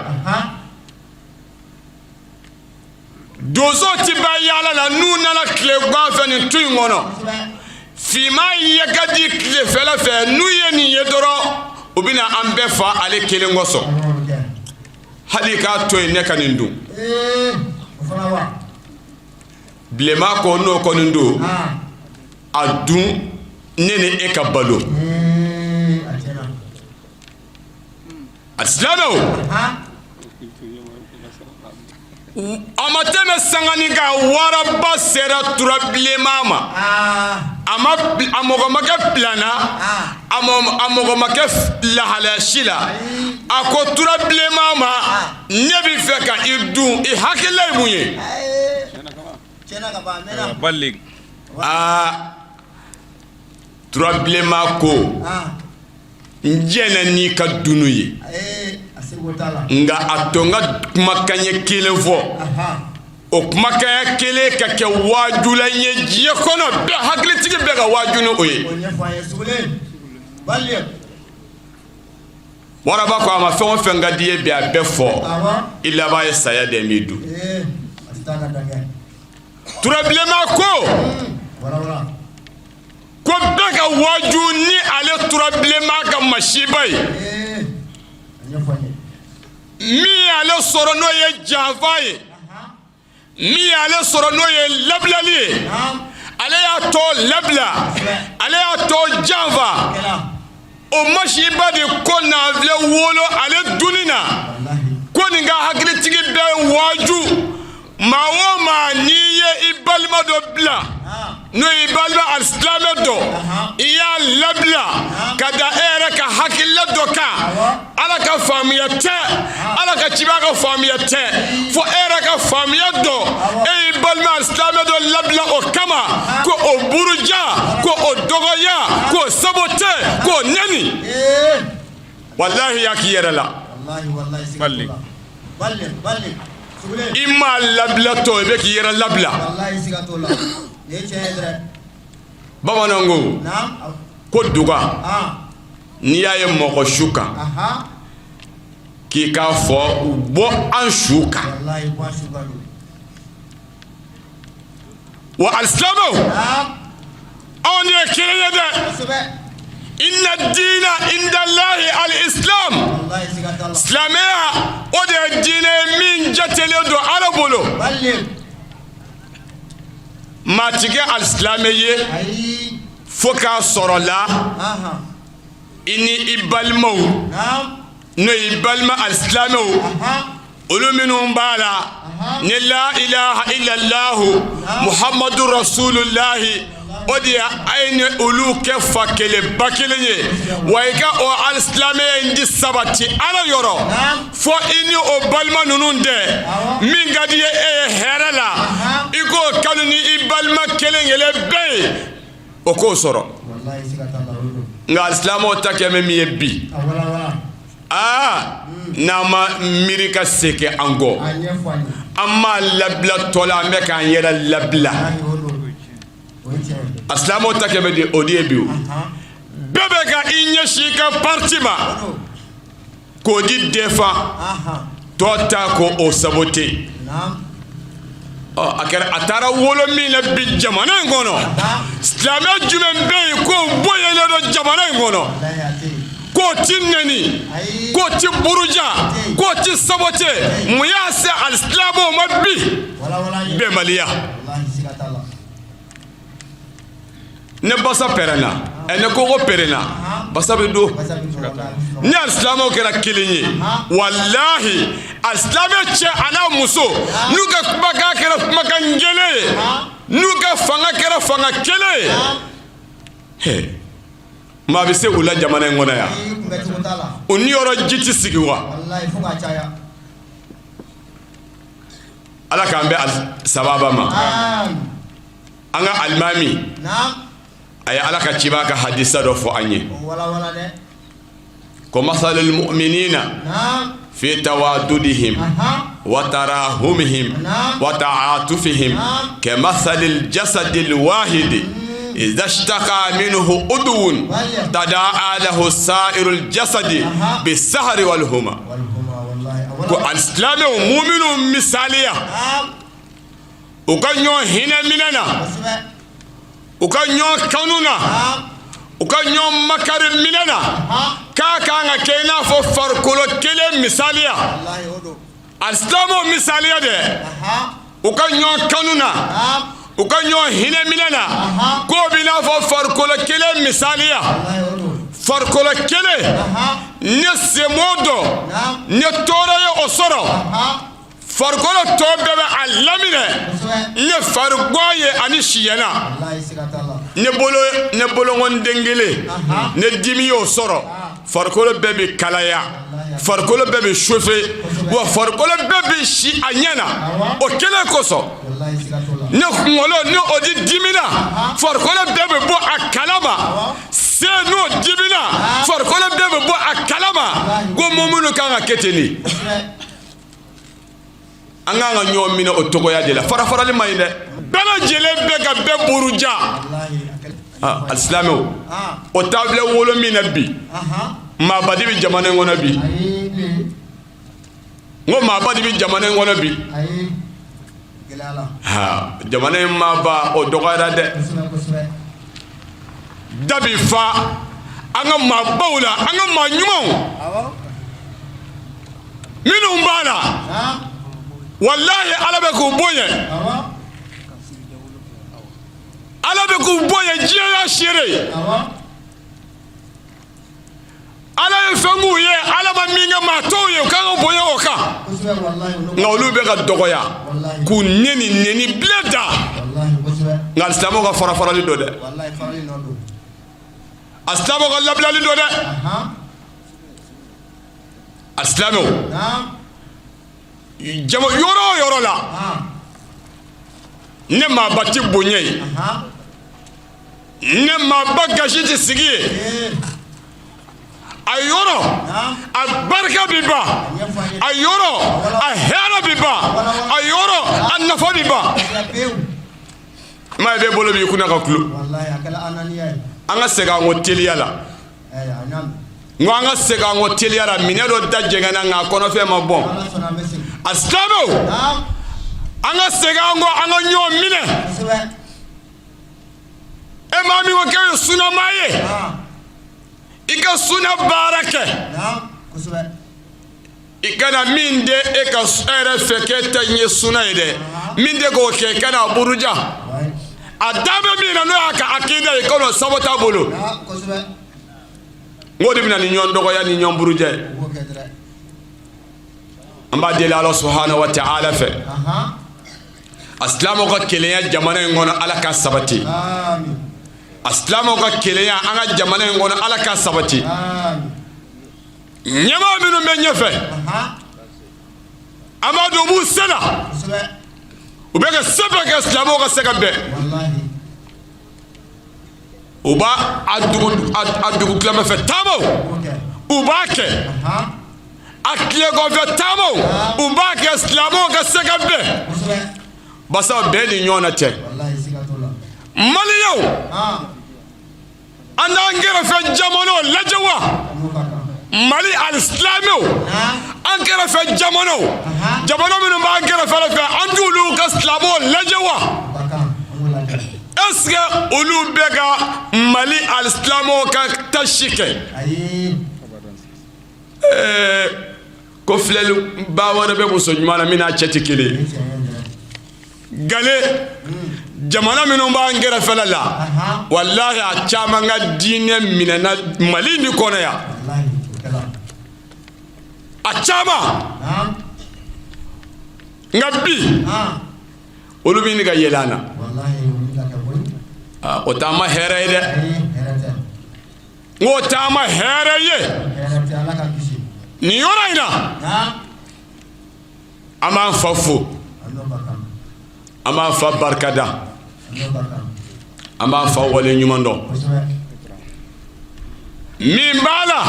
donso ti ban yaala la. N'u nana tilegan fɛ nin tu in kɔnɔ, finman ye ka di tilefɛla fɛ. N'u ye nin ye dɔrɔn, u bɛna an bɛɛ fa ale kelen kosɔn. Hali k'a to yen, ne ka nin dun. Bilenman ko n'o kɔni don, a dun, ne ni e ka balo. A silamɛw, a ma tɛmɛ sanganin kan, waraba sera tura bilenman ma. A ma, a mɔgɔ ma kɛ plan na, a mɔgɔ ma kɛ lahalaya si la. A ko tura bilenman ma: ne bɛ fɛ ka i dun, i hakilila ye mun ye? Aa, tura bilenman ko: n jɛnna n'i ka dunu ye, nka a to n ka kumakan ɲɛ kelen fɔ. O kumakan ɲɛ kelen ka kɛ waajula ye diɲɛ kɔnɔ bɛɛ, hakilitigi bɛɛ ka waaju ni o ye. Waraba ko a ma: fɛn o fɛn ka di i ye bi, a bɛɛ fɔ, i laban ye saya de, n b'i dun. Turabilenma ko ko bɛɛ ka waaju ni ale turabilenma ka masiba ye. Min y'ale sɔrɔ, n'o ye janfa ye, min y'ale sɔrɔ, n'o ye labilali ye, ale y'a tɔ labila, ale y'a tɔ janfa, o masiba de ko n'an filɛ wolo ale dunni na. Ko nin ka hakilitigi bɛɛ waaju. Maa o maa, n'i ye i balima dɔ bila, n'o y'i balima alisilamɛ dɔ, i y'a labila ka da e yɛrɛ ka hakilila dɔ kan, Ala ka faamuya tɛ, Ala ka ciba ka faamuya tɛ, fo e yɛrɛ ka faamuya dɔ, e y'i balima alisilamɛ dɔ labila o kama, ko o buruja, ko o dɔgɔya, k'o sabote, k'o nɛni, walahi y'a k'i yɛrɛ la. I m'a labila tɔ, i bɛ k'i yɛrɛ labila. Bamananw ko ko duga, n'i y'a ye mɔgɔ su kan, k'i k'a fɔ bɔ an su kan. Wa alisilamɛw, anw de ye kelen ye dɛ. Inna diina indallahi al-islam. Silamɛya, o de ye diinɛ ye min jatelen don Ala bolo. Maa ti kɛ alisilamɛ ye fo k'a sɔrɔ la i ni i balimaw. N'o y'i balima alisilamɛw, olu minnu b'a la ni la ilaha illallahu Muhammadu rasulullahi, o de ye a ye ni olu kɛ fa kelen ba kelen ye. Wa i ka o alisilamɛya in di sabati Ala yɔrɔ, fo i ni o balima ninnu dɛ. Min ka di ye e ye hɛrɛ la, i k'o kanu ni i balima kelen kelen bɛɛ ye, o k'o sɔrɔ. Nka alisilamɛw ta kɛ min ye bi, aa, n'an ma miiri ka segin an kɔ, an m'a labila tɔ la, an bɛ k'an yɛrɛ labila. Alisilamɛw ta kɛ bɛ de o de ye bi, o bɛɛ bɛ ka i ɲɛsin i ka parti ma k'o di défend, tɔ ta k'o saboter. Ɔ, a kɛra a taara wolo min na bi jamana in kɔnɔ, silamɛ jumɛn bɛ yen k'o bonyalen don jamana in kɔnɔ, k'o ti nɛni, k'o ti buruja, k'o ti saboter? Mun y'a se alisilamɛw ma bi? Bɛnbaliya. Ne basa pɛrɛnna ɛ, ne kogo pɛrɛnna, basa bɛ don. Ni alisilamɛw kɛra kelen ye, walahi, alisilamɛ cɛ a n'a muso, n'u ka kumakan kɛra kumakan kelen ye, n'u ka fanga kɛra fanga kelen ye, he, maa bɛ se u la jamana in kɔnɔ yan? U niyɔrɔ ji tɛ sigi wa? Ala k'an bɛn sababa ma. An ka alimami a ye Ala ka ciba ka hadisa dɔ fɔ an ye ko masalul mu'minina fi tawadudihim wa tarahumihim wa ta'atufihim kamasalil jasadil wahidi idha ishtaka minhu udwun tada'a lahu sa'irul jasadi bisahari wal huma. Ko alisilamɛw muminw misaliya, u ka ɲɔgɔn hinɛ minɛ na, u ka ɲɔgɔn kanu na, u ka ɲɔgɔn makari minɛ na, k'a kan ka kɛ i n'a fɔ farikolo kelen misaliya. Alisilamɛw misaliya dɛ, u ka ɲɔgɔn kanu na, u ka ɲɔgɔn hinɛ minɛ na, k'o b'i n'a fɔ farikolo kelen misaliya. Farikolo kelen, ne sen b'o dɔn, ne tɔɔrɔ ye o sɔrɔ, farikolo tɔ bɛɛ bɛ a laminɛ. Ne farigwan ye ani siyɛnna, ne bolo, ne bolonkɔnden kelen, ne dimi y'o sɔrɔ, farikolo bɛɛ bɛ kalaya, farikolo bɛɛ bɛ chauffer, wa farikolo bɛɛ bɛ si a ɲɛ na o kelen kosɔn. Ne kunkolo, ni o di dimina, farikolo bɛɛ bɛ bɔ a kalama. Sen, n'o dimina, farikolo bɛɛ bɛ bɔ a kalama. Ko muminu kan ka kɛ ten de. An k'an ka ɲɔgɔn minɛ o tɔgɔya de la. Fara farali man ɲi dɛ. Bɛɛ lajɛlen bɛ ka bɛɛ buruja. Alisilamɛw, o taabolo wolo min na bi, maaba de bɛ jamana in kɔnɔ bi. N ko maaba de bɛ jamana in kɔnɔ bi. Ha, jamana in maaba o dɔgɔyara dɛ. Da bi fa an ka maabaw la, an ka maa ɲumanw minnu b'a la, walahi, Ala bɛ k'u bonya, Ala bɛ k'u bonya. Diɲɛ y'a seere ye. Ala ye fɛn k'u ye, Ala ma min kɛ maa tɔw ye, u kan ka bonya o kan. Nka olu bɛ ka dɔgɔya k'u neni neni bilen da. Nka alisilamɛw ka fara farali don dɛ, alisilamɛw ka labilali don dɛ. Alisilamɛw, jama yɔrɔ o yɔrɔ la, ne maaba tɛ bonya ye, ne maaba gasi tɛ sigi ye, a yɔrɔ a barika bɛ ban, a yɔrɔ a hɛrɛ bɛ ban, a yɔrɔ a nafa bɛ ban. Maa bɛ bolo b'i kunna ka kulo. An ka segin an kɔ teliya la. N ko an ka segin an kɔ teliya la. Minɛ dɔ da jɛngɛnna, nka a kɔnɔfɛn ma bɔn. A silamɛw, an ka segin an kɔ, an ka ɲɔgɔn minɛ. E maa min ko k'e ye sunamaa ye, i ka suna baara kɛ. I kana min de e ka e yɛrɛ fɛ k'e ta in ye suna ye dɛ, min de k'o kɛ, i kana a buruja. A da bɛ min na, n'o y'a ka akida ye, kan'o saboter a bolo. N k'o de bɛ na ni ɲɔgɔn dɔgɔya ni ɲɔgɔn burujɛ ye. An b'a deli Ala subahana wa taala fɛ, a silamɛw ka kelenya jamana in kɔnɔ, Ala ka sabati. A silamɛw ka kelenya an ka jamana in kɔnɔ, Ala ka sabati. Ɲɛmaa minnu bɛ ɲɛfɛ, an b'a dɔn u b'u se la, u bɛ ka se bɛɛ kɛ silamɛw ka se ka bɛn. U b'a a dugu tilamafɛ taamaw, u b'a kɛ a tileganfɛ taamaw, u b'a kɛ silamɛw ka se ka bɛn, basa bɛn ni ɲɔgɔn na tɛ. Maliyɛnw, an n'an kɛrɛfɛ jamanaw lajɛ wa Mali alisilamɛw, an kɛrɛfɛ jamanaw, jamana minnu b'an kɛrɛfɛ fɛ, an t'olu ka silamɛw lajɛ wa? Est ce que olu bɛ ka Mali alisilamɛw ka tasi kɛ? Ɛɛ, ko filɛliba wɛrɛ bɛ muso ɲuman na min n'a cɛ tɛ kelen ye. Gale jamana minnu b'an kɛrɛfɛla la, walahi a caman ka diinɛ minɛna Mali nin kɔnɔ yan, a caman. Nka bi olu bɛ ɲini ka yɛlɛ an na. O t'an ma hɛrɛ ye dɛ. N k'o t'an ma hɛrɛ ye. Nin yɔrɔ in na, an b'an fa fo, an b'an fa barikada, an b'an fa wale ɲuman dɔn. Min b'a la,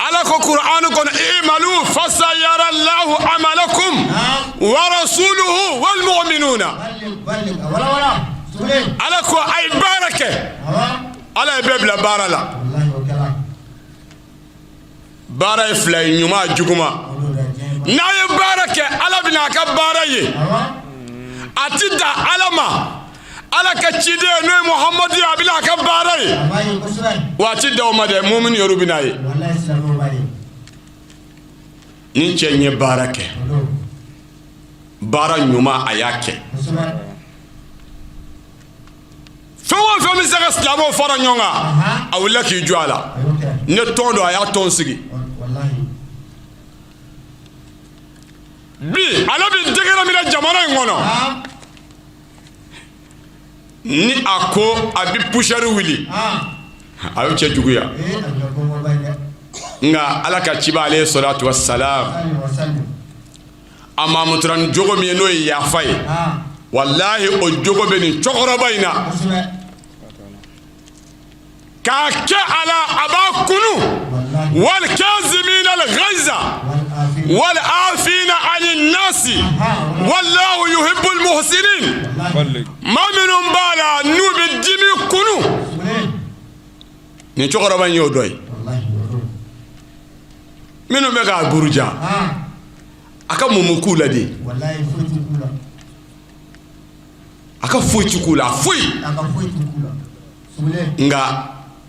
Ala ko Kur'an kɔnɔ: i'malu fasayara Allahu amalakum wa rasuluhu wal mu'minuna. Ala ko a ye baara kɛ, Ala ye bɛɛ bila baara la. Baara ye fila ye, ɲuman, juguman. N'a ye baara kɛ, Ala bɛna a ka baara ye. A ti dan Ala ma, Ala ka ciden n'o ye Muhamadu ye, a bɛna a ka baara ye. Wa a ti dan o ma dɛ, mumini yɛrɛ bɛna ye. Ni cɛ in ye baara kɛ, baara ɲuman, a y'a kɛ. Fɛn o fɛn bɛ se ka silamɛw fara ɲɔgɔn kan, a wulila k'i jɔ a la. Ne tɔn don, a y'a tɔn sigi. Bi ale bɛ degré min na jamana in kɔnɔ, ni a ko a bɛ poussière wuli, a y'o cɛ juguya. Nka Ala ka ciba alayhi salatu wa salam, a mamutura ni jogo min ye, n'o ye yafa ye, walahi o jogo bɛ nin cɛkɔrɔba in na k'a kɛ a la, a b'a kunu. Wal kazimina al ghaiza wal afina ani nasi wallahu yuhibbul muhsinin. Maa minnu b'a la n'u bɛ dimi kunu, nin cɛkɔrɔba in y'o dɔ ye. Minnu bɛ k'a buruja, a ka mun k'u la de? A ka foyi ti k'u la, foyi. Nka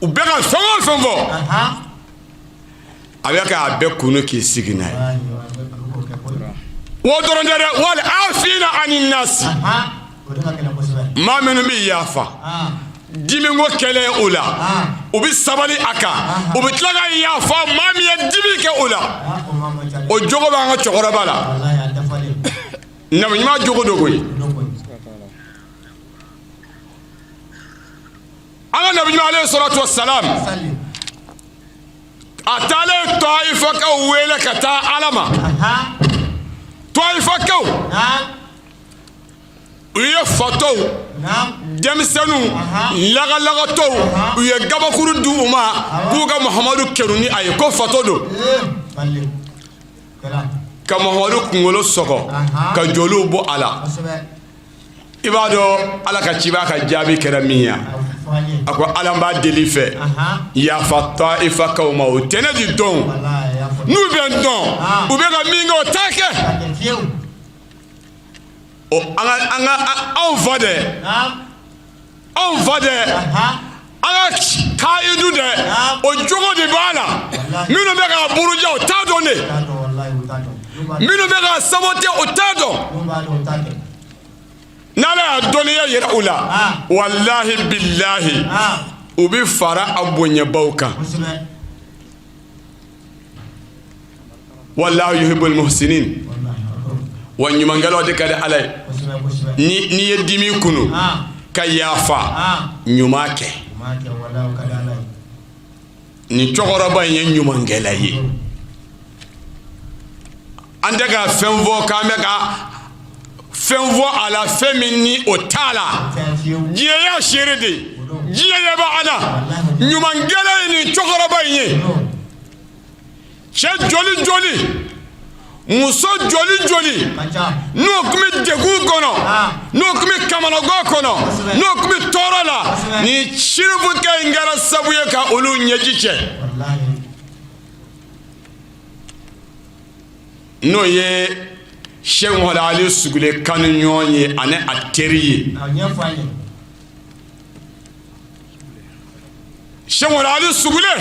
u bɛ ka fɛn o fɛn fɔ, a bɛ k'a bɛɛ kunu k'i sigi n'a ye. O dɔrɔn tɛ dɛ, wal afina ani nasi, maa minnu bɛ yafa, dimiko kɛlen o la, u bɛ sabali a kan, u bɛ tila ka yafa maa min ye dimi kɛ o la. O jogo b'an ka cɛkɔrɔba la. Nabi ɲuman jogo don koyi. An ka nabi ɲuman alayhi salatu wa salam, a taalen Tayifakaw wele ka taa Ala ma, Tayifakaw, u ye fatɔw, denmisɛnninw, lagalagatɔw, u ye gabakuru di u ma k'u ka Muhamadu kɛrun ni a ye ko fatɔ don, ka Muhamadu kunkolo sɔgɔ ka joliw bɔ a la. I b'a dɔn Ala ka ciba ka jaabi kɛra min ye? A ko: Ala, b'a deli fɛ, yafa Tayifakaw ma, o tɛ ne di dɔn. N'u bɛ n dɔn, u bɛ ka min kɛ, o t'a kɛ. O an ka anw fa dɛ, anw fa dɛ, an ka kayidu dɛ, o jogo de b'a la. Minnu bɛ k'a buruja, o t'a dɔn de. Minnu bɛ k'a saboter, o t'a dɔn. N'Ala y'a dɔnniya yira u la, walahi bilahi. U bɛ fara a bonyabaw kan. Wallahu yuhibbul muhsinin. Wa ɲumankɛlaw de ka di Ala ye. Ni n'i ye dimi kunu ka yafa, ɲuman kɛ. Nin cɛkɔrɔba in ye ɲumankɛla ye. An tɛ ka fɛn fɔ k'an bɛ ka fɛn fɔ a la, fɛn min ni o t'a la. Diɲɛ y'a seere de ye, diɲɛ ɲɛ bɛ an na. Ɲumankɛla ye nin cɛkɔrɔba in ye. Cɛ joli joli, muso joli joli n'o tun bɛ degun kɔnɔ, n'o tun bɛ kamanagan kɔnɔ, n'o tun bɛ tɔɔrɔ la, nin sirifukɛ in kɛra sabu ye ka olu ɲɛji cɛ. N'o ye Sɛki Muhamadu Ali Sugule kanu ɲɔgɔn ye ani a teri ye. Sɛki Muhamadu Ali Sugule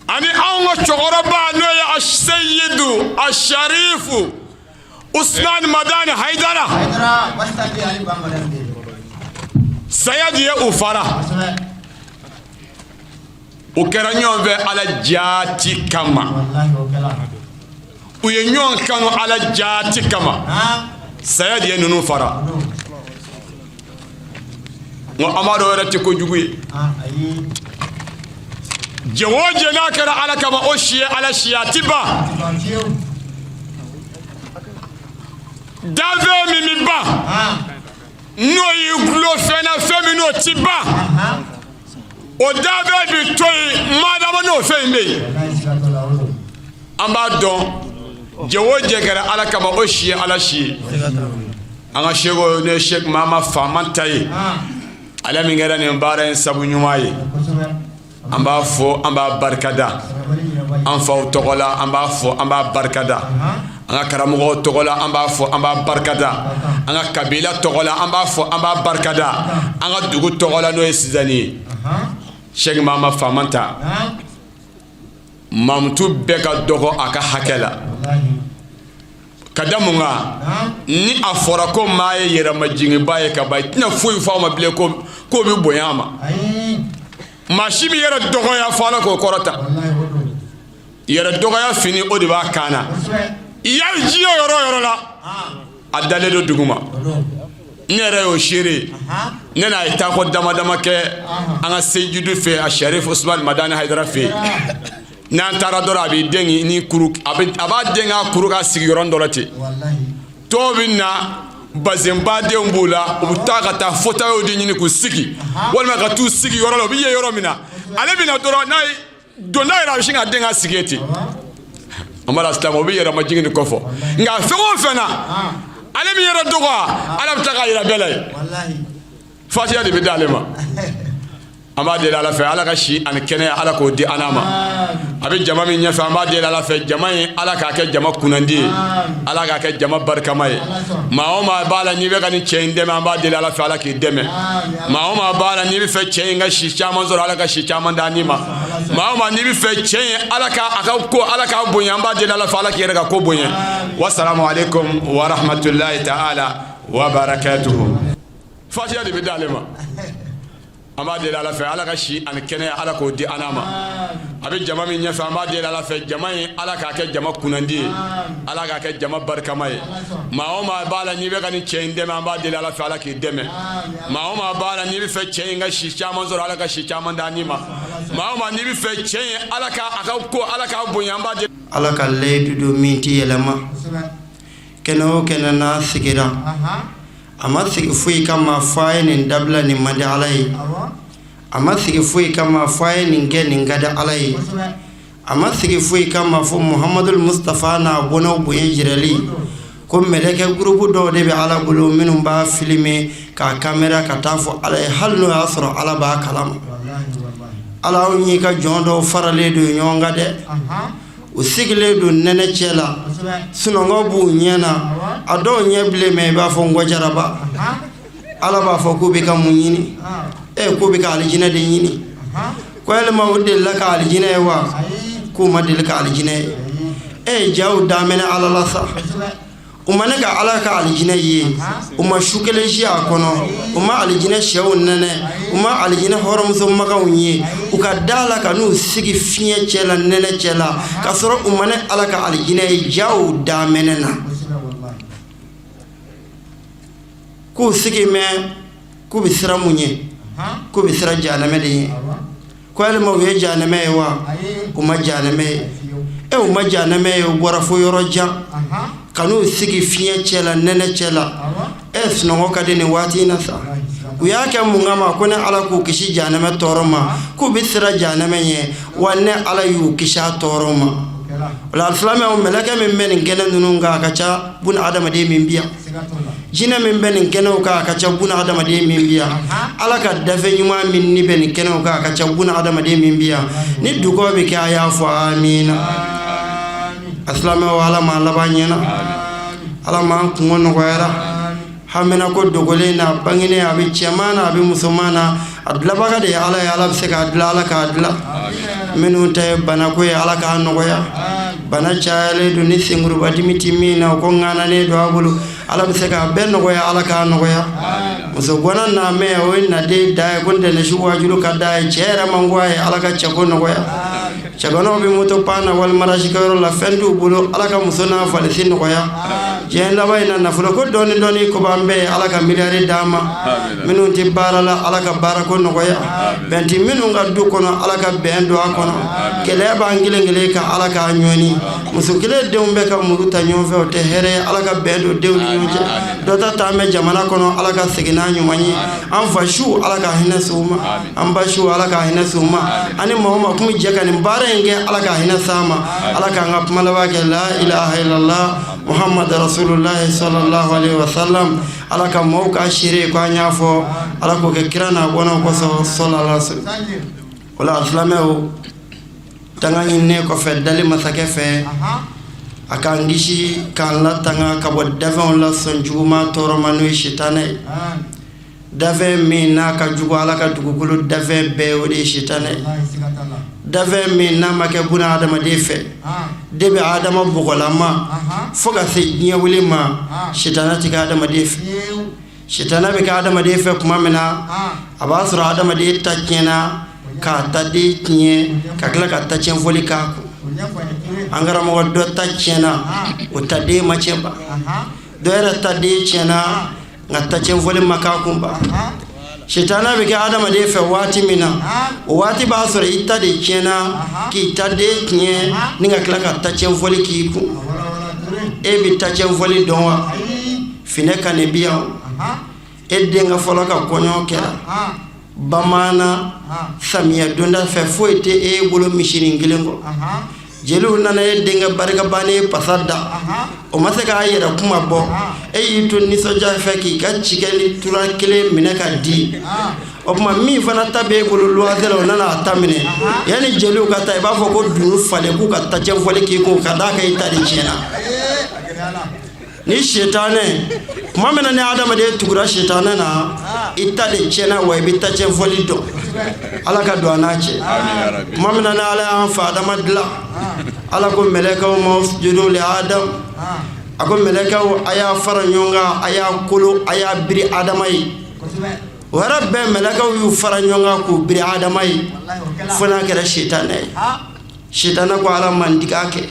ani anw ka cɛkɔrɔba, n'o ye Aseyidu Asarifu Usumani Madani Hayidara, saya de ye u fara. U kɛra ɲɔgɔn fɛ Ala jaati kama, u ye ɲɔgɔn kanu Ala jaati kama. Saya de ye ninnu fara. Nka an b'a dɔn o yɛrɛ tɛ kojugu ye. Jɛ o jɛ n'a kɛra Ala kama, o si ye Ala si ye, a ti ban. Danfɛn min bɛ ban, n'o y'i dulon fɛn na, fɛn min n'o ti ban, o danfɛn bɛ to yen madama n'o fɛn in bɛ yen. An b'a dɔn jɛ o jɛ kɛra Ala kama, o si ye Ala si ye. An ka seko ne ye Sɛki Mama Famanta ye, ale min kɛra nin baara in sabu ɲuman ye, an b'a fɔ, an b'a barikada an faw tɔgɔ la, an b'a fɔ, an b'a barikada an ka karamɔgɔw tɔgɔ la, an b'a fɔ, an b'a barikada an ka kabila tɔgɔ la, an b'a fɔ, an b'a barikada an ka dugu tɔgɔ la, n'o ye Sizani ye. Sɛki Mama Famanta, mamutu bɛɛ ka dɔgɔ a ka hakɛ la. Ka da mun kan? Ni a fɔra ko maa ye yɛrɛmajiginba ye ka ban, i tɛna foyi fɔ a ma bilen ko k'o bɛ bonya a ma. Maa si bɛ yɛrɛ dɔgɔya fɔ Ala k'o kɔrɔta. Yɛrɛ dɔgɔya fini, o de b'a kan na. I y'a ye diɲɛ yɔrɔ o yɔrɔ la, a dalen don dugu ma. Ne yɛrɛ y'o seere ye. Ne n'a ye taako dama dama kɛ an ka sejidu fɛ, a Sharif Usman Madani Hayidara fɛ yen. N'an taara dɔrɔn, a b'i den ni kuru, a b'a den k'a kuru ka sigi yɔrɔ dɔ la ten. Tɔw bɛ na, bazɛnbadenw b'u la, u bɛ taa ka taa fauteuilw de ɲini k'u sigi, walima ka t'u sigi yɔrɔ la, u bɛ ye yɔrɔ min na. Ale bɛ na dɔrɔn, n'a ye donda yɛrɛ, a bɛ sin ka den ka sigi yen ten. An b'a la silamɛ, o bɛ yɛrɛmajigin de kɔfɔ. Nka fɛn o fɛn na, ale bɛ yɛrɛ dɔgɔya, Ala bɛ tila k'a yira bɛɛ la yen. Fatiya de bɛ d'ale ma. An b'a deli Ala fɛ, Ala ka si ani kɛnɛya, Ala k'o di an n'a ma. A bɛ jama min ɲɛfɛ, an b'a deli Ala fɛ, jama in, Ala k'a kɛ jama kunnandi ye, Ala k'a kɛ jama barikama ye. Maa o maa b'a la n'i bɛ ka nin cɛ in dɛmɛ, an b'a deli Ala fɛ, Ala k'i dɛmɛ. Maa o maa b'a la n'i bɛ fɛ cɛ in ka si caman sɔrɔ, Ala ka si caman d'a ma. Maa o maa n'i bɛ fɛ cɛ in, Ala ka a ka ko, Ala k'a bonya, an b'a deli Ala fɛ, Ala k'i yɛrɛ ka ko bonya. Wasalamu aleykum wa rahmatulahi ta'ala wa barakatuhu. Fatiya de bɛ d'ale ma. An b'a deli Ala fɛ, Ala ka si ani kɛnɛya, Ala k'o di an n'a ma. A bɛ jama min ɲɛfɛ, an b'a deli Ala fɛ, jama in, Ala k'a kɛ jama kunnandi ye, Ala k'a kɛ jama barikama ye. Maa o maa b'a la n'i bɛ ka nin cɛ in dɛmɛ, an b'a deli Ala fɛ, Ala k'i dɛmɛ. Maa o maa b'a la n'i bɛ fɛ cɛ in ka si caman sɔrɔ, Ala ka si caman d'a ma. Maa o maa n'i bɛ fɛ cɛ in, Ala ka a ka ko, Ala k'a bonya, an b'a deli. Ala ka layidu don min tɛ yɛlɛma. Kɛnɛ o kɛnɛ n'a sigira, a ma sigi foyi kama fo a ye nin dabila, nin man di Ala ye. A ma sigi foyi kama fo a ye nin kɛ, nin ka di Ala ye. A ma sigi foyi kama fo Muhamadul Mustafa n'a bɔnnaw bonya jirali. Ko mɛlɛkɛ gurupu dɔw de bɛ Ala bolo minnu b'a filmer k'a kamera ka taa fɔ Ala ye, hali n'o y'a sɔrɔ Ala b'a kalama. Ala, anw y'i ka jɔn dɔw faralen don ɲɔgɔn kan dɛ. U sigilen don nɛnɛ cɛ la, sunɔgɔ b'u ɲɛ na, a dɔw ɲɛ bilen mɛ i b'a fɔ ngɔjaraba. Ala b'a fɔ k'u bɛ ka mun ɲini? E k'u bɛ ka alijinɛ de ɲini. Ko yalima u delila ka alijinɛ ye wa? K'u ma deli ka alijinɛ ye. E jaw daminɛ Ala la sa. U ma ne ka Ala ka alijinɛ ye, u ma su kelen si a kɔnɔ, u ma alijinɛ sɛw nɛnɛ, u ma alijinɛ hɔrɔnmuso maganw ye. U ka da la ka n'u sigi fiɲɛ cɛ la, nɛnɛ cɛ la, k'a sɔrɔ u ma ne Ala ka alijinɛ ye, jaw damɛnɛ na k'u sigi mɛn k'u bɛ siran mun ɲɛ? K'u bɛ siran jahanamɛ de ɲɛ. Ko yalima u ye jahanamɛ ye wa? U ma jahanamɛ ye. E, u ma jahanamɛ ye, u bɔra fo yɔrɔ jan ka n'u sigi fiɲɛ cɛ la, nɛnɛ cɛ la. E, sunɔgɔ ka di nin waati in na sa. U y'a kɛ mun kama? Ko ne Ala k'u kisi jahanamɛ tɔɔrɔ ma, k'u bɛ siran jahanamɛ ɲɛ, wa ne Ala y'u kisi a tɔɔrɔ ma. O la, alisilamɛw, mɛlɛkɛ min bɛ nin kɛnɛ ninnu kan, a ka ca buna adamaden min bi yan. Jinɛ min bɛ nin kɛnɛw kan, a ka ca buna adamaden min bi yan. Ala ka dafɛn ɲuman min ni bɛ nin kɛnɛw kan, a ka ca buna adamaden min bi yan. Ni dugawu bɛ kɛ, a y'a fɔ amiina. Alisilamɛw, Ala m'an laban ɲɛna, Ala m'an kungo nɔgɔyara. Hamina ko dogolen na, bangenen, a bɛ cɛman na, a bɛ musoman na, a dilabaga de ye Ala ye. Ala bɛ se k'a dilan, Ala k'a dilan. Minnu ta ye banako ye, Ala k'a nɔgɔya. Bana cayalen don, ni senkurubadimi ti min na, o ko ŋananen don a bolo, Ala bɛ se k'a bɛɛ nɔgɔya, Ala k'a nɔgɔya. Muso gwana n'a mɛn, o ye naden da ye ko ntɛnɛnsu waajulu ka d'a ye, cɛ yɛrɛ man go a ye, Ala ka cɛko nɔgɔya. Cɛganaw bɛ moto pan na walima kɛyɔrɔ la, fɛn t'u bolo, Ala ka muso n'a valisi nɔgɔya. Diɲɛ laban in na, nafolo ko dɔɔni dɔɔni ko b'an bɛɛ ye, Ala ka miliyari d'an ma. Minnu tɛ baara la, Ala ka baarako nɔgɔya. Bɛn tɛ minnu ka du kɔnɔ, Ala ka bɛn don a kɔnɔ. Gɛlɛya b'an kelen kelen kan, Ala k'a ɲɔni. Muso kelen denw bɛ ka muru ta ɲɔgɔn fɛ, o tɛ hɛrɛ ye. Ala ka bɛn don denw ni ɲɔgɔn cɛ. Dɔ ta t'an bɛ jamana kɔnɔ, Ala ka segin n'a ɲuman ye. An fa su, Ala ka hinɛ s'u ma. An ba su, Ala ka hinɛ s'u ma. Ani maa o maa kun bɛ jɛ ka nin baara in kɛ, Ala ka hinɛ s'an ma. Ala k'an ka kuma laban kɛ la ilaha illallah Muhammad rasulullah sallallahu alaihi wasallam. Ala ka maaw ka seere ko an y'a fɔ, Ala k'o kɛ kira n'a bɔnnaw kosɔn, sallallahu alaihi wasallam. O la, silamɛw, tanga ɲininen kɔfɛ dali masakɛ fɛ, a k'an kisi k'an latanga ka bɔ dafɛnw la sɔn juguman tɔɔrɔ ma, n'o ye sitanɛ ye. Dafɛn min n'a ka jugu Ala ka dugukolo dafɛn bɛɛ, o de ye sitanɛ ye. Dafɛn min n'a ma kɛ buna adamaden fɛ depi adama bɔgɔlama fo ka se diɲɛ wuli ma, sitanɛ tɛ kɛ adamaden fɛ. Sitanɛ bɛ kɛ adamaden fɛ tuma min na, a b'a sɔrɔ adamaden ta tiɲɛna, k'a ta den tiɲɛ, ka tila ka ta tiɲɛ fɔli k'a kun. An karamɔgɔ, dɔ ta tiɲɛna, o ta den ma tiɲɛ ba. Dɔ yɛrɛ ta den tiɲɛna, nka ta tiɲɛ fɔli ma k'a kun ba. Sitanɛ bɛ kɛ adamaden fɛ waati min na, o waati b'a sɔrɔ i ta de tiɲɛna, k'i ta den tiɲɛ, ni ka tila ka ta tiɲɛ fɔli k'i kun. E bɛ ta tiɲɛ fɔli dɔn wa? Finɛ ka nin bi yan. E denkɛ fɔlɔ ka kɔɲɔ kɛra bamanan samiya donda fɛ, foyi tɛ e bolo misinin kelen kɔ. Jeliw nana e denkɛ barika bannen pasa da, o ma se k'a yɛrɛ kuma bɔ. E y'i to nisɔndiya fɛ k'i ka cikɛ ni tura kelen minɛ ka di. O tuma, min fana ta b'e bolo luwanse la, o nana a ta minɛ. Yanni jeliw ka taa, i b'a fɔ ko dunun falen, k'u ka tacɛn fɔli k'i kun, ka d'a kan i ta de tiɲɛna. Ni sitanɛ, tuma min na ni adamaden tugura sitanɛ na, i ta de tiɲɛna, wa i bɛ tacɛn fɔli dɔn. Ala ka don an n'a cɛ. Tuma min na ni Ala y'an fa Adama dilan, Ala ko mɛlɛkɛw ma: usjudu li Adam. A ko mɛlɛkɛw, a y'a fara ɲɔgɔn kan, a y'a kolo, a y'a biri Adama ye. O yɛrɛ bɛɛ, mɛlɛkɛw y'u fara ɲɔgɔn kan k'u biri Adama ye, fo n'a kɛra sitanɛ ye. Sitanɛ ko: Ala ma, n ti k'a kɛ.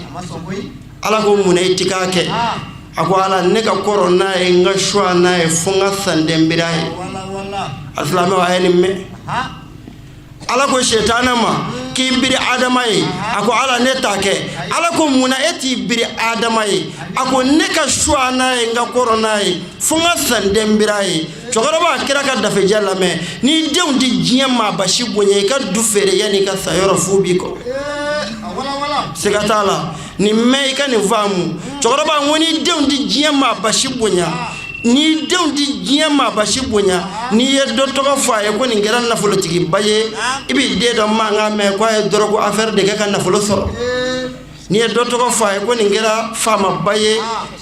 Ala ko: mun na i ti k'a kɛ? A ko: Ala, ne ka kɔrɔ n'a ye, n ka suwa n'a ye, fo n ka sanden biri a ye. A silamɛw, a ye nin mɛn. Ala ko sitanɛ ma k'i biri Adama ye. A ko: Ala, ne t'a kɛ. Ala ko: mun na e t'i biri Adama ye? A ko: ne ka suwa n'a ye, n ka kɔrɔ n'a ye, fo n ka sanden biri a ye. Cɛkɔrɔba, kira ka dafejɛ lamɛn. N'i denw tɛ diɲɛ maaba si bonya, i ka du feere yanni i ka sa, yɔrɔ fu b'i kɔ, siga t'a la. Nin mɛn, i ka nin faamu. Cɛkɔrɔba, n ko n'i denw tɛ diɲɛ maaba si bonya, n'i denw tɛ diɲɛ maaba si bonya, n'i ye dɔ tɔgɔ fɔ a ye ko nin kɛra nafolotigiba ye, i b'i den dɔ mankan mɛn ko a ye dɔrɔgu affaire de kɛ ka nafolo sɔrɔ. N'i ye dɔ tɔgɔ fɔ a ye ko nin kɛra faamaba ye,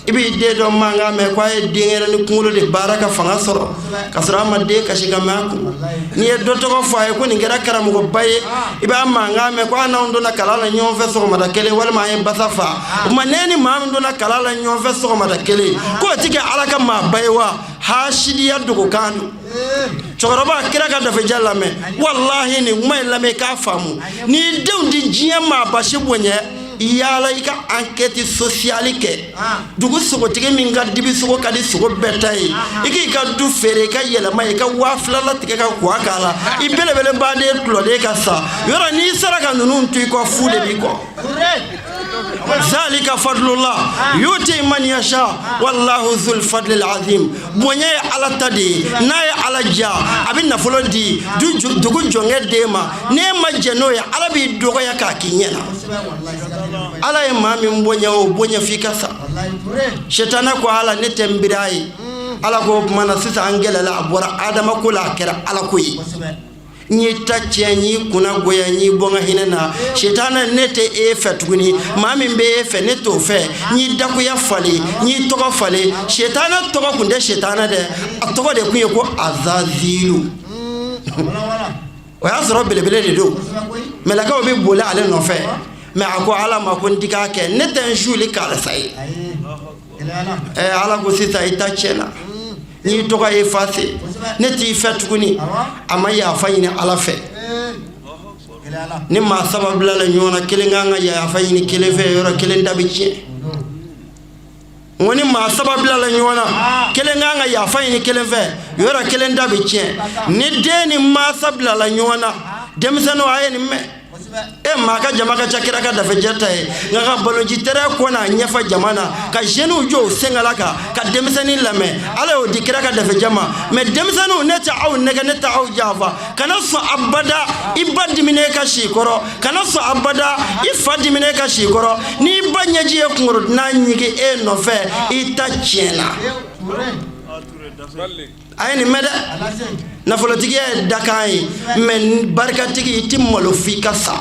i b'i den dɔ mankan mɛn ko a ye denyɛrɛnin kunkolo de baara ka fanga sɔrɔ, ka sɔrɔ a ma den kasi ka mɛn a kun. N'i ye dɔ tɔgɔ fɔ a ye ko nin kɛra karamɔgɔba ye, i b'a mankan mɛn ko a n'anw donna kalan la ɲɔgɔn fɛ sɔgɔmada kelen, walima an ye basa fa. O tuma ne ni maa min donna kalan la ɲɔgɔn fɛ sɔgɔmada kelen, k'o ti kɛ Ala ka maaba ye wa? Hasidiya dogokan don. Cɛkɔrɔba, kira ka dafejɛ lamɛn, walahi nin kuma in lamɛn i k'a faamu. N'i denw ti diɲɛ maaba si bonya, yaala i ka enquête sociale kɛ. Dugu sogotigi min ka dibi sogo ka di sogo bɛɛ ta ye, i k'i ka du feere, i ka yɛlɛma, i ka 2000 latigɛ ka kuwa k'a la, i belebelebaden tulɔden ka sa yɔrɔ. N'i sera ka ninnu to i kɔ, fu de b'i kɔ. Zalika fadlullah yuti man yasha wallahu zul fadlil azim. Bonya ye Ala ta de ye. N'a ye Ala diya, a bɛ nafolo di dugu jɔnkɛ den ma. N'e ma jɛn n'o ye, Ala b'i dɔgɔya k'a k'i ɲɛna. Ala ye maa min bonya, o bonya f'i ka sa. Sɛtana ko Ala, ne tɛ n biri a ye. Ala ko o tuma na sisan an gɛlɛla, a bɔra Adama ko la, a kɛra Ala ko ye. N y'i ta tiɲɛ, n y'i kunna goya, n y'i bɔ n ka hinɛ na. Sitana, ne tɛ e fɛ tuguni. Maa min bɛ e fɛ, ne t'o fɛ. N y'i dakuya falen, n y'i tɔgɔ falen. Sitana tɔgɔ tun tɛ Sitana dɛ, a tɔgɔ de tun ye ko Azazilu. O y'a sɔrɔ belebele de don, mɛlɛkɛw bɛ boli ale nɔfɛ. Mɛ a ko Ala ma ko n ti k'a kɛ, ne tɛ n suli karisa ye. Ɛ, Ala ko sisan i ta tiɲɛna, n y'i tɔgɔ efase, ne t'i fɛ tuguni. A ma yafa ɲini Ala fɛ. Ni maa saba bilala ɲɔgɔn na, kelen kan ka yafa ɲini kelen fɛ, yɔrɔ kelen da bɛ tiɲɛ. N ko ni maa saba bilala ɲɔgɔn na, kelen kan ka yafa ɲini kelen fɛ, yɔrɔ kelen da bɛ tiɲɛ. Ni den ni mansa bilala ɲɔgɔn na, denmisɛnninw, a ye nin mɛn. E maa ka jama ka ca kira ka dafejɛ ta ye, nka ka balonci tɛrɛ ko n'a ɲɛfɔ jama na, ka jeunes jɔ u senkala kan ka denmisɛnnin lamɛn, Ala y'o di kira ka dafejɛ ma. Mɛ denmisɛnninw, ne tɛ aw nɛgɛ, ne tɛ aw janfa. Kana sɔn abada i ba diminen ka si i kɔrɔ, kana sɔn abada i fa diminen ka si i kɔrɔ. N'i ba ɲɛji ye kungorodina ɲigi e nɔfɛ, i ta tiɲɛna. A ye nin mɛn dɛ. Nafolotigiya ye dakan ye, mɛ barikatigi, i ti malo f'i ka sa,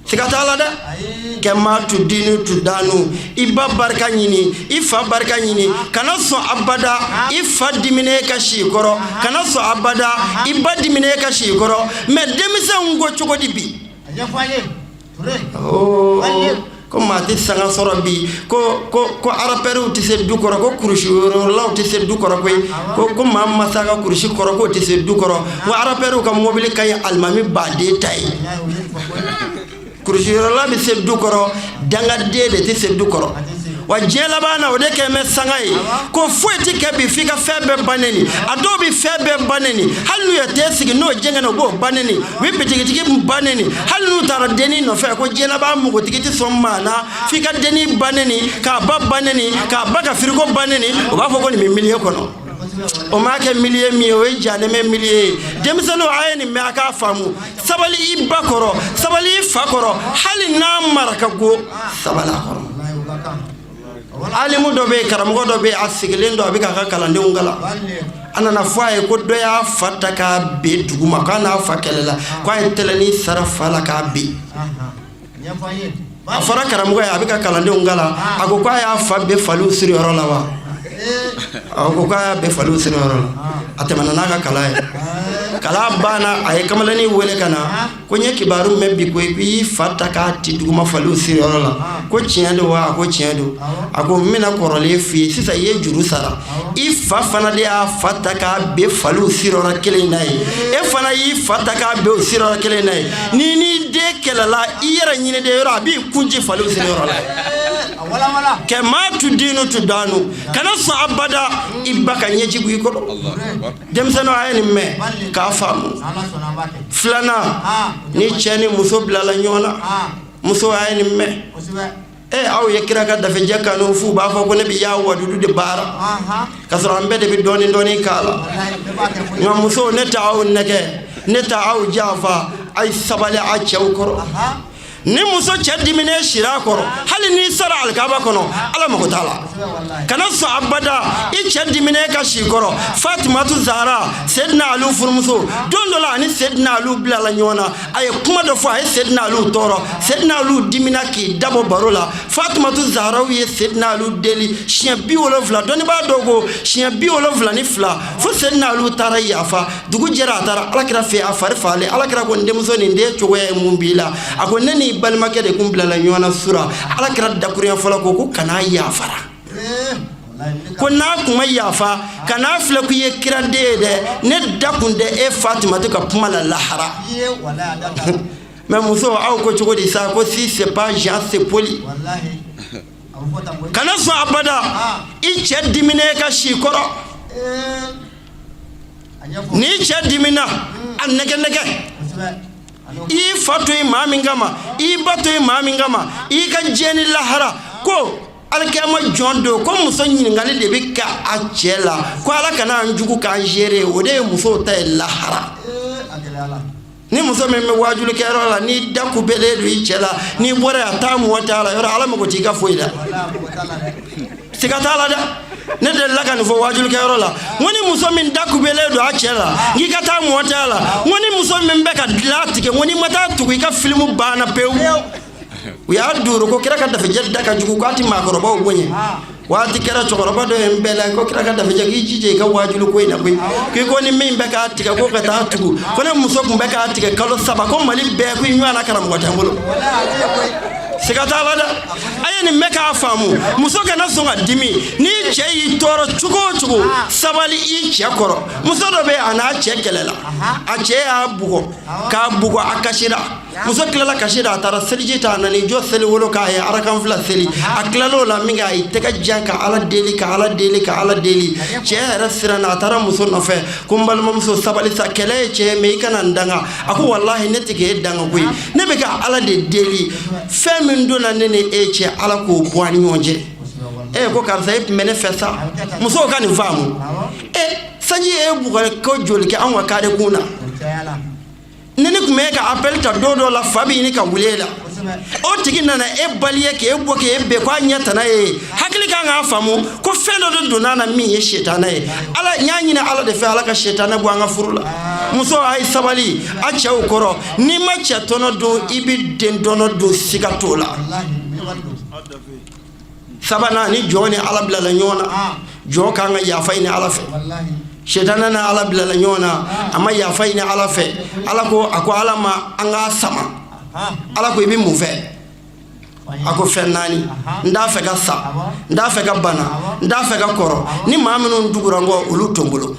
siga t'a la dɛ. Kɛma tudinu tudanu, i ba barika ɲini, i fa barika ɲini. Kana sɔn abada i fa diminen ka si i kɔrɔ, kana sɔn abada i ba diminen ka si i kɔrɔ. Mɛ denmisɛnw ko cogo di bi? Ko maa tɛ sanga sɔrɔ bi, ko ko ko arapɛriw tɛ se du kɔrɔ, ko kurusi yɔrɔlaw tɛ se du kɔrɔ koyi, ko ko maa ma s'a ka kurusi kɔrɔ, k'o tɛ se du kɔrɔ. Ko arapɛriw ka mobili ka ɲi alimami baden ta ye. Kurusi yɔrɔla bɛ se du kɔrɔ, dangaden de tɛ se du kɔrɔ. Wa diɲɛ laban na, o de kɛ mɛ sanga ye ko foyi tɛ kɛ bi f'i ka fɛn bɛɛ ba neni. A dɔw bɛ fɛn bɛɛ ba neni, hali n'u ye te sigi n'o jɛngɛnna, u b'o ba neni, u bɛ bitigitigi ba neni, hali n'u taara dennin nɔfɛ. Ko diɲɛ laban npogotigi tɛ sɔn maa na f'i ka dennin ba neni, k'a ba ba neni, k'a ba ka firigo ba neni. U b'a fɔ ko nin bɛ milieu kɔnɔ. O m'a kɛ milieu min ye, o ye janɛmɛ milieu ye. Denmisɛnninw, a ye nin mɛn, a k'a faamu. Sabali i ba kɔrɔ, sabali i fa kɔrɔ, hali n'a mara ka go, sabali a kɔrɔ. Alimu dɔ bɛ yen, karamɔgɔ dɔ bɛ yen, a sigilen don, a bɛ k'a ka kalandenw kalan. A nana fɔ a ye ko dɔ y'a fa ta k'a ben duguma, k'a n'a fa kɛlɛla, k'a ye tɛlɛnin sara fa la k'a ben. A fɔra karamɔgɔ ye, a bɛ ka kalandenw kalan, a ko k'a y'a fa ben faliw siriyɔrɔ la wa? A ko k'a y'a ben faliw siriyɔrɔ la. A tɛmɛna n'a ka kalan ye. Kalan banna, a ye kamalennin wele ka na, ko n ye kibaru mɛn bi koyi, ko i y'i fa ta k'a ci duguma faliw siriyɔrɔ la, ko tiɲɛ don wa? A ko tiɲɛ don. A ko n bɛna kɔrɔlen f'i ye sisan, i ye juru sara, i fa fana de y'a fa ta k'a ben faliw siriyɔrɔ kelen na ye, e fana y'i fa ta k'a ben o siriyɔrɔ kelen na ye. N'i n'i den kɛlɛla, i yɛrɛ ɲini de yɔrɔ, a b'i kun ci faliw siriyɔrɔ la. Kɛma tudinu tudanu, kana sɔn abada i ba ka ɲɛji bɔ i kɔrɔ. Denmisɛnninw, a ye nin mɛn k'a faamu. Filanan, ni cɛ ni muso bilala ɲɔgɔn na, muso, a ye nin mɛn. E, aw ye kira ka dafejɛ kanu f'u b'a fɔ ko ne bɛ yaa wadudu de baara, ka sɔrɔ an bɛɛ de bɛ dɔɔnin dɔɔnin k'a la. Nka musow, ne t'aw nɛgɛ, ne t'aw janfa, a ye sabali a cɛw kɔrɔ. Ni muso cɛ diminen sira a kɔrɔ, hali n'i sara alikaba kɔnɔ, Ala mago t'a la. Kana sɔn abada i cɛ diminen ka si kɔrɔ. Fatumatu Zahara, Sedina Aliw furumuso, don dɔ la ani Sedina Aliw bilala ɲɔgɔn na. A ye kuma dɔ fɔ, a ye Sedina Aliw tɔɔrɔ. Sedina Aliw dimina k'i dabɔ baro la. Fatumatu Zaharaw ye Sedina Aliw deli siɲɛ 70, dɔnnibaa dɔw ko siɲɛ 72, fo Sedina Aliw taara yafa. Dugu jɛra, a taara Alakira fɛ, a fari falen. Alakira ko: n denmuso, nin den cogoya ye mun b'i la? A ko: ne n'i balimakɛ de kun bilala ɲɔgɔn na sura. Alakira dakurunya fɔlɔ ko ko kana yafara, ko n'a kun ma yafa, kan'a filɛ k'i ye kiraden ye dɛ, ne da kun tɛ e Fatumatu ka kuma la lahara. Mais muso, aw ko cogo di sa? Ko si c'est pas Jean, c'est Paul. Kana sɔn abada i cɛ diminen ka si kɔrɔ. N'i cɛ dimina, a nɛgɛ nɛgɛ. I fa to yen maa min kama, i ba to yen maa min kama, i ka diɲɛ ni lahara ko alikiyama jɔn don, ko muso ɲininkali de bɛ kɛ a cɛ la, ko Ala kana an jugu k'an gérer. O de ye musow ta ye lahara. Ni muso min bɛ waajulikɛyɔrɔ la, n'i da kubelen don i cɛ la, n'i bɔra yan, taa mɔgɔ t'a la yɔrɔ, Ala mago t'i ka foyi la, siga t'a la dɛ. Ne delila ka nin fɔ waajulikɛyɔrɔ la, n ko ni muso min da kubelen don a cɛ la, n k'i ka taa mɔgɔ t'a la. N ko ni muso min bɛ ka dilan tigɛ, n ko n'i ma taa tugu, i ka filimu banna pewu. U y'a duuru ko kira ka dafejɛ da ka jugu, k'a ti maakɔrɔbaw bonya. Waati kɛra, cɛkɔrɔba dɔ ye n bɛɛ la ko kira ka dafejɛ, k'i jija i ka waajuli ko in na koyi. K'i ko ni min bɛ k'a tigɛ, ko ka taa tugu, ko ne muso tun bɛ k'a tigɛ kalo 3, ko Mali bɛɛ ko i ɲɔgɔnna karamɔgɔ tɛ n bolo. Siga t'a la dɛ. A ye nin bɛ k'a faamu. Muso kana sɔn ka dimi. N'i cɛ y'i tɔɔrɔ cogo o cogo, sabali i cɛ kɔrɔ. Muso dɔ bɛ yen, a n'a cɛ kɛlɛla, a cɛ y'a bugɔ k'a bugɔ, a kasira. Muso tilala kasi la, a taara seliji ta, a nana i jɔ seli wolo k'a ye arakan 2 seli. A tilal'o la min kɛ, a y'i tɛgɛ jan ka Ala deli, ka Ala deli, ka Ala deli. Cɛ yɛrɛ siranna, a taara muso nɔfɛ ko: n balimamuso, sabali sa, kɛlɛ ye cɛ ye, mais i kana n danga. A ko: walahi, ne tɛ k'e danga koyi, ne bɛ ka Ala de deli, fɛn min donna ne ni e cɛ, Ala k'o bɔ an ni ɲɔgɔn cɛ. E ko: karisa, e tun bɛ ne fɛ sa. Musow ka nin faamu. E sanji ye bugɔ ko joli kɛ anw ka kare kun na? Ni ne tun bɛ ka appel ta don dɔ la, fa bɛ ɲini ka wuli e la. O tigi nana e bali ye k'e bɔ k'e bɛn k'a ɲɛ tana ye. Hakili kan k'a faamu ko fɛn dɔ de donna na min ye sitanɛ ye. Ala n y'a ɲini Ala de fɛ, Ala ka sitanɛ bɔ an ka furu la. Muso, a ye sabali a cɛw kɔrɔ. N'i ma cɛ tɔnɔ dun, i bɛ den tɔnɔ dun, siga t'o la. Sabanan, ni jɔn ni Ala bilala ɲɔgɔn na, jɔn kan ka yafa ɲini Ala fɛ. Sitanɛ ni Ala bilala ɲɔgɔn na, a ma yafa ɲini Ala fɛ. Ala ko, a ko Ala ma: an k'a sama. Ala ko: i bɛ mun fɛ? A ko: fɛn naani. N t'a fɛ ka sa, n t'a fɛ ka bana, n t'a fɛ ka kɔrɔ, ni maa minnu tugura n kɔ, olu to n bolo.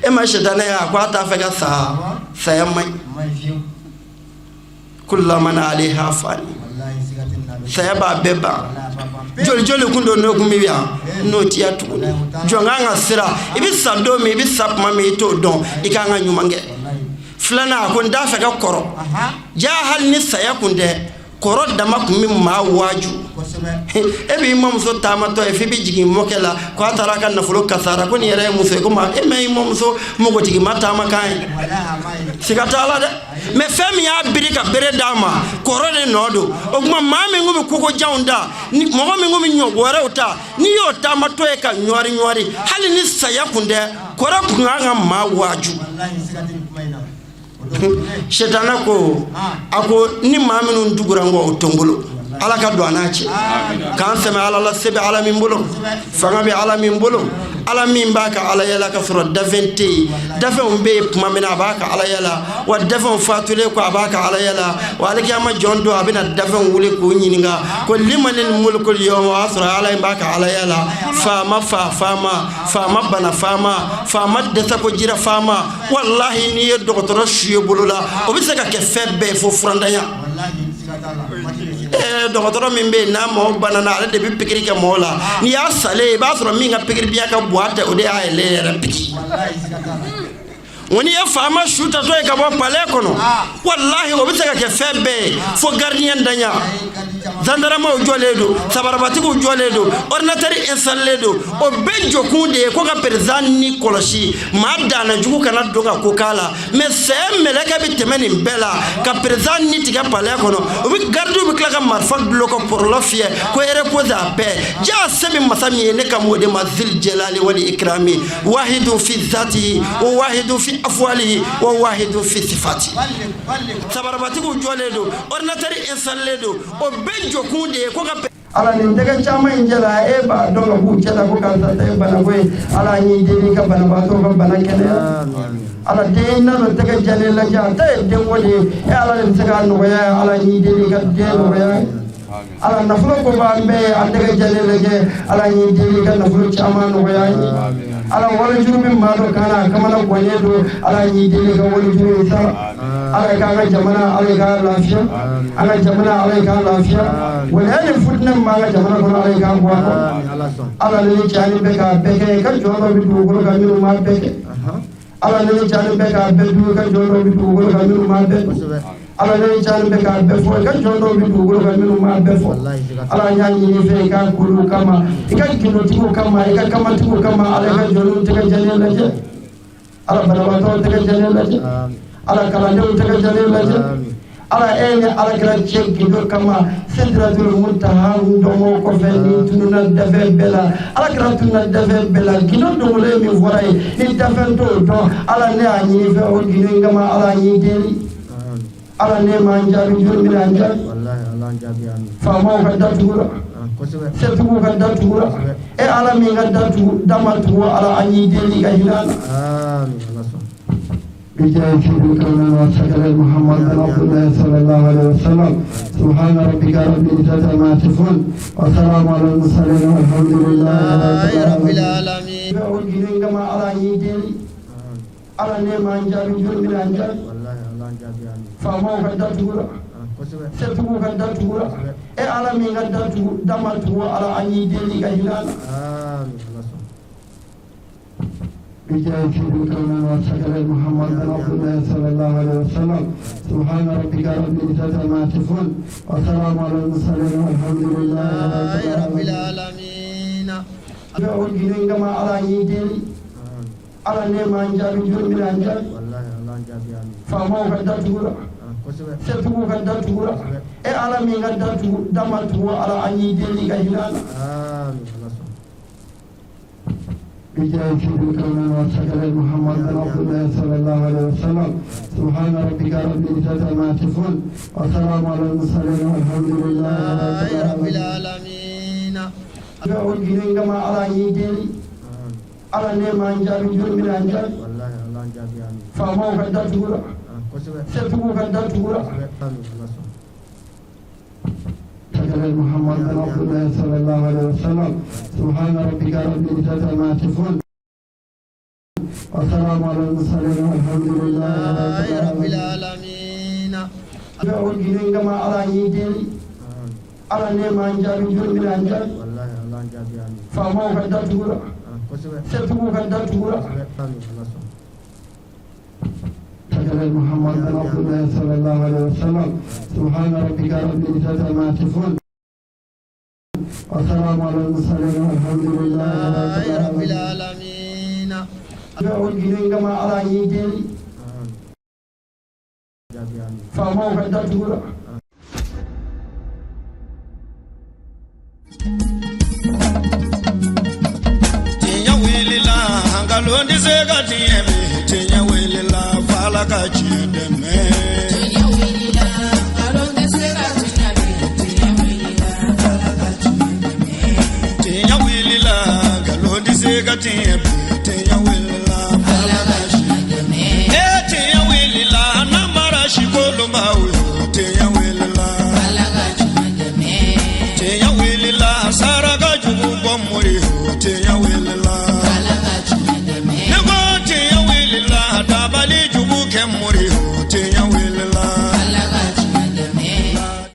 E ma sitanɛ ye, a ko a t'a fɛ ka sa, saya man ɲi. Kullu man alayha fani, saya b'a bɛɛ ban. Joli joli kun don n'o kun bɛ yan, n'o tiya tuguni. Jɔn kan ka siran? I bɛ sa don min, i bɛ sa tuma min, i t'o dɔn. I kan ka ɲuman kɛ. Filanan, a ko: n t'a fɛ ka kɔrɔ. Ja hali ni saya kun tɛ, kɔrɔ dama kun bɛ maa waaju. E b'i mamuso taamatɔ ye f'i bɛ jigin mɔkɛ la ko a taara a ka nafolo kasara, ko nin yɛrɛ ye muso ye, ko ma e ma i mamuso npogotigi ma taama kan ye. Siga t'a la dɛ. Mais fɛn min y'a biri ka bere d'a ma, kɔrɔ de nɔ don. O tuma, maa min kun bɛ kogojanw da, mɔgɔ min kun bɛ ɲɔ wɛrɛw ta, n'i y'o taamatɔ ye ka ɲɔri ɲɔri, hali ni saya kun tɛ, kɔrɔ kun kan ka maa waaju. Sitanɛ ko, a ko ni maa minnu tugura n kɔ, o to n bolo. Ala ka don an n'a cɛ, k'an sɛmɛ Ala la. Se bɛ Ala min bolo, fanga bɛ Ala min bolo, Ala min b'a ka ala yala ka sɔrɔ dafɛn tɛ yen. Dafɛnw bɛ yen tuma min na, a b'a ka ala yala wa. Dafɛnw fatulen ko, a b'a ka ala yala wa. Alikiyama jɔn don, a bɛna dafɛnw wuli k'u ɲininka ko limanil mulkul yawma. O y'a sɔrɔ Ala in b'a ka ala yala. Faama fa faama, faama bana faama, faama dɛsɛ ko jira faama. Walahi, n'i ye dɔgɔtɔrɔ su ye bolo la, o bɛ se ka kɛ fɛn bɛɛ ye fo furantanya. Dɔgɔtɔrɔ min bɛ yen n'a mɔgɔ banana, ale de bɛ pikiri kɛ mɔgɔ la. N'i y'a salen, i b'a sɔrɔ min ka pikiri biɲɛ ka bon a tɛ, o de y'a yɛlɛ yɛrɛ piki. Nka n'i ye faama su tatɔ ye ka bɔ palais kɔnɔ, walahi, o bɛ se ka kɛ fɛn bɛɛ ye fo gardien danya. zandaramaw jɔlen don, sabarabatigiw jɔlen don, ordinateur installé don. O bɛɛ jɔkun de ye ko ka président ni kɔlɔsi, maa danna jugu kana don ka ko k'a la. Mais saya mɛlɛkɛ bɛ tɛmɛ nin bɛɛ la ka président ni tigɛ palais kɔnɔ. O bɛ gardiw bɛ tila ka marifa dulon ka pɔrɔlɔ fiyɛ ko repose en paix. Jaa se bɛ masa min ye, ne kan b'o de ma. Zil jalali wali ikrami, wahidu fi zatihi wa wahidu fi afwalihi wa wahidu fi sifati. Sabarabatigiw jɔlen don, ordinateur installé don. O bɛɛ jɔkun de ye ko ka Ala nin tɛgɛ caman in cɛla, e b'a dɔn ka b'u cɛla ko karisa ta ye banako ye. Ala y'i deli ka banabaatɔ ka bana kɛnɛya. Ala den na dɔ tɛgɛ jɛlen lajɛ, a ta ye denko de ye. E Ala de bɛ se k'a nɔgɔya. Ala y'i deli ka den nɔgɔya. Ala nafolo ko b'an bɛɛ ye, a tɛgɛ jɛlen lajɛ. Ala y'i deli ka nafolo caman nɔgɔya an ye. Ala walijuru bɛ maa dɔ kan na, a kamana gannen don. Ala y'i deli ka walijuru in sara. Ala k'an ka jamana, Ala k'a lafiya. An ka jamana, Ala k'a lafiya. Waleya ni futinɛ min b'an ka jamana kɔnɔ, Ala k'a bɔ a kɔnɔ. Ala ni cani bɛ k'a bɛɛ kɛ, ka jɔn dɔ bɛ dugukolo kan minnu m'a bɛɛ kɛ. Ala ni cani bɛ k'a bɛɛ dun, ka jɔn dɔ bɛ dugukolo kan minnu m'a bɛɛ dun. Ala ni cani bɛ k'a bɛɛ fɔ, ka jɔn dɔw bɛ dugukolo kan minnu m'a bɛɛ fɔ. Ala y'a ɲini fɛ i ka kolow kama, i ka gindotigiw kama, i ka kamatigiw kama. Ala ka jɔnw tɛgɛ jɛlen lajɛ. Ala banabaatɔw tɛgɛ jɛlen lajɛ. Ala kalandenw tɛgɛ jɛlen lajɛ. Ala e ni ala kira cɛ gindo kama, sidratul muntaha dɔnko kɔfɛ ni tununa dafɛn bɛɛ la, ala kira tununa dafɛn bɛɛ la. Gindo dogolen min fɔra ye ni dafɛn t'o dɔn, Ala ne y'a ɲini fɛ o gindo in kama. Ala y'i deli. Ala ne m'an jaabi, joli min an jaabi. Faamaw ka da tugura, setigiw ka da tugura. E Ala min ka da tugu da ma tugu, Ala an y'i deli ka hinɛ an na. بجاه سيد الكونين والثقلين محمد بن عبد الله صلى الله عليه وسلم. سبحان ربك رب العزة عما يصفون وسلام على المرسلين والحمد لله رب العالمين. Ala y'i deli. Ala ne m'an jaabi, joli min an jaabi. Faamaw ka da tugura, setigiw ka da tugura. E Ala min ka da tugu da ma tugu, Ala an y'i deli ka hinɛ an na. بجاه سيد الكونين والثقلين محمد بن عبد الله صلى الله عليه وسلم. سبحان ربك رب العزة عما يصفون وسلام على المرسلين والحمد لله رب العالمين. Ala y'i deli. Ala ne m'an jaabi, joli min an jaabi. Faamaw ka da tugura, setigiw ka da tugura. E Ala min ka da tugu da ma tugu, Ala an y'i deli ka hinɛ an na. بجاه سيد الكونين والثقلين محمد بن عبد الله صلى الله عليه وسلم. سبحان ربك رب العزة عما يصفون وسلام على المرسلين والحمد لله رب العالمين. Ala y'i deli. Ala ne m'an jaabi, joli min an jaabi. Faamaw ka da tugura, setigiw ka da tugura. محمد بن عبد الله صلى الله عليه وسلم. سبحان ربك رب العزة عما يصفون وسلام على المرسلين والحمد لله رب العالمين. Ala y'i deli. Ala ne m'an jaabi, joli min an jaabi. Faamaw ka da tugura, setigiw ka da tugura. محمد بن عبد الله صلى الله عليه وسلم. سبحان ربك رب العزة عما يصفون وسلام على المرسلين والحمد لله رب العالمين. Ala y'i deli. Faamaw ka da tugura. Tiɲɛ wulila, nkalon tɛ se ka tiɲɛ bi. Tiɲɛ wulila, f'Ala ka tiɲɛ dɛmɛ. Tiɲɛ wulila, nkalon tɛ se ka tiɲɛ bi. Tiɲɛ wulila, f'Ala ka tiɲɛ dɛmɛ. Tiɲɛ wulila, nkalon tɛ se ka tiɲɛ bi. Tiɲɛ wulila.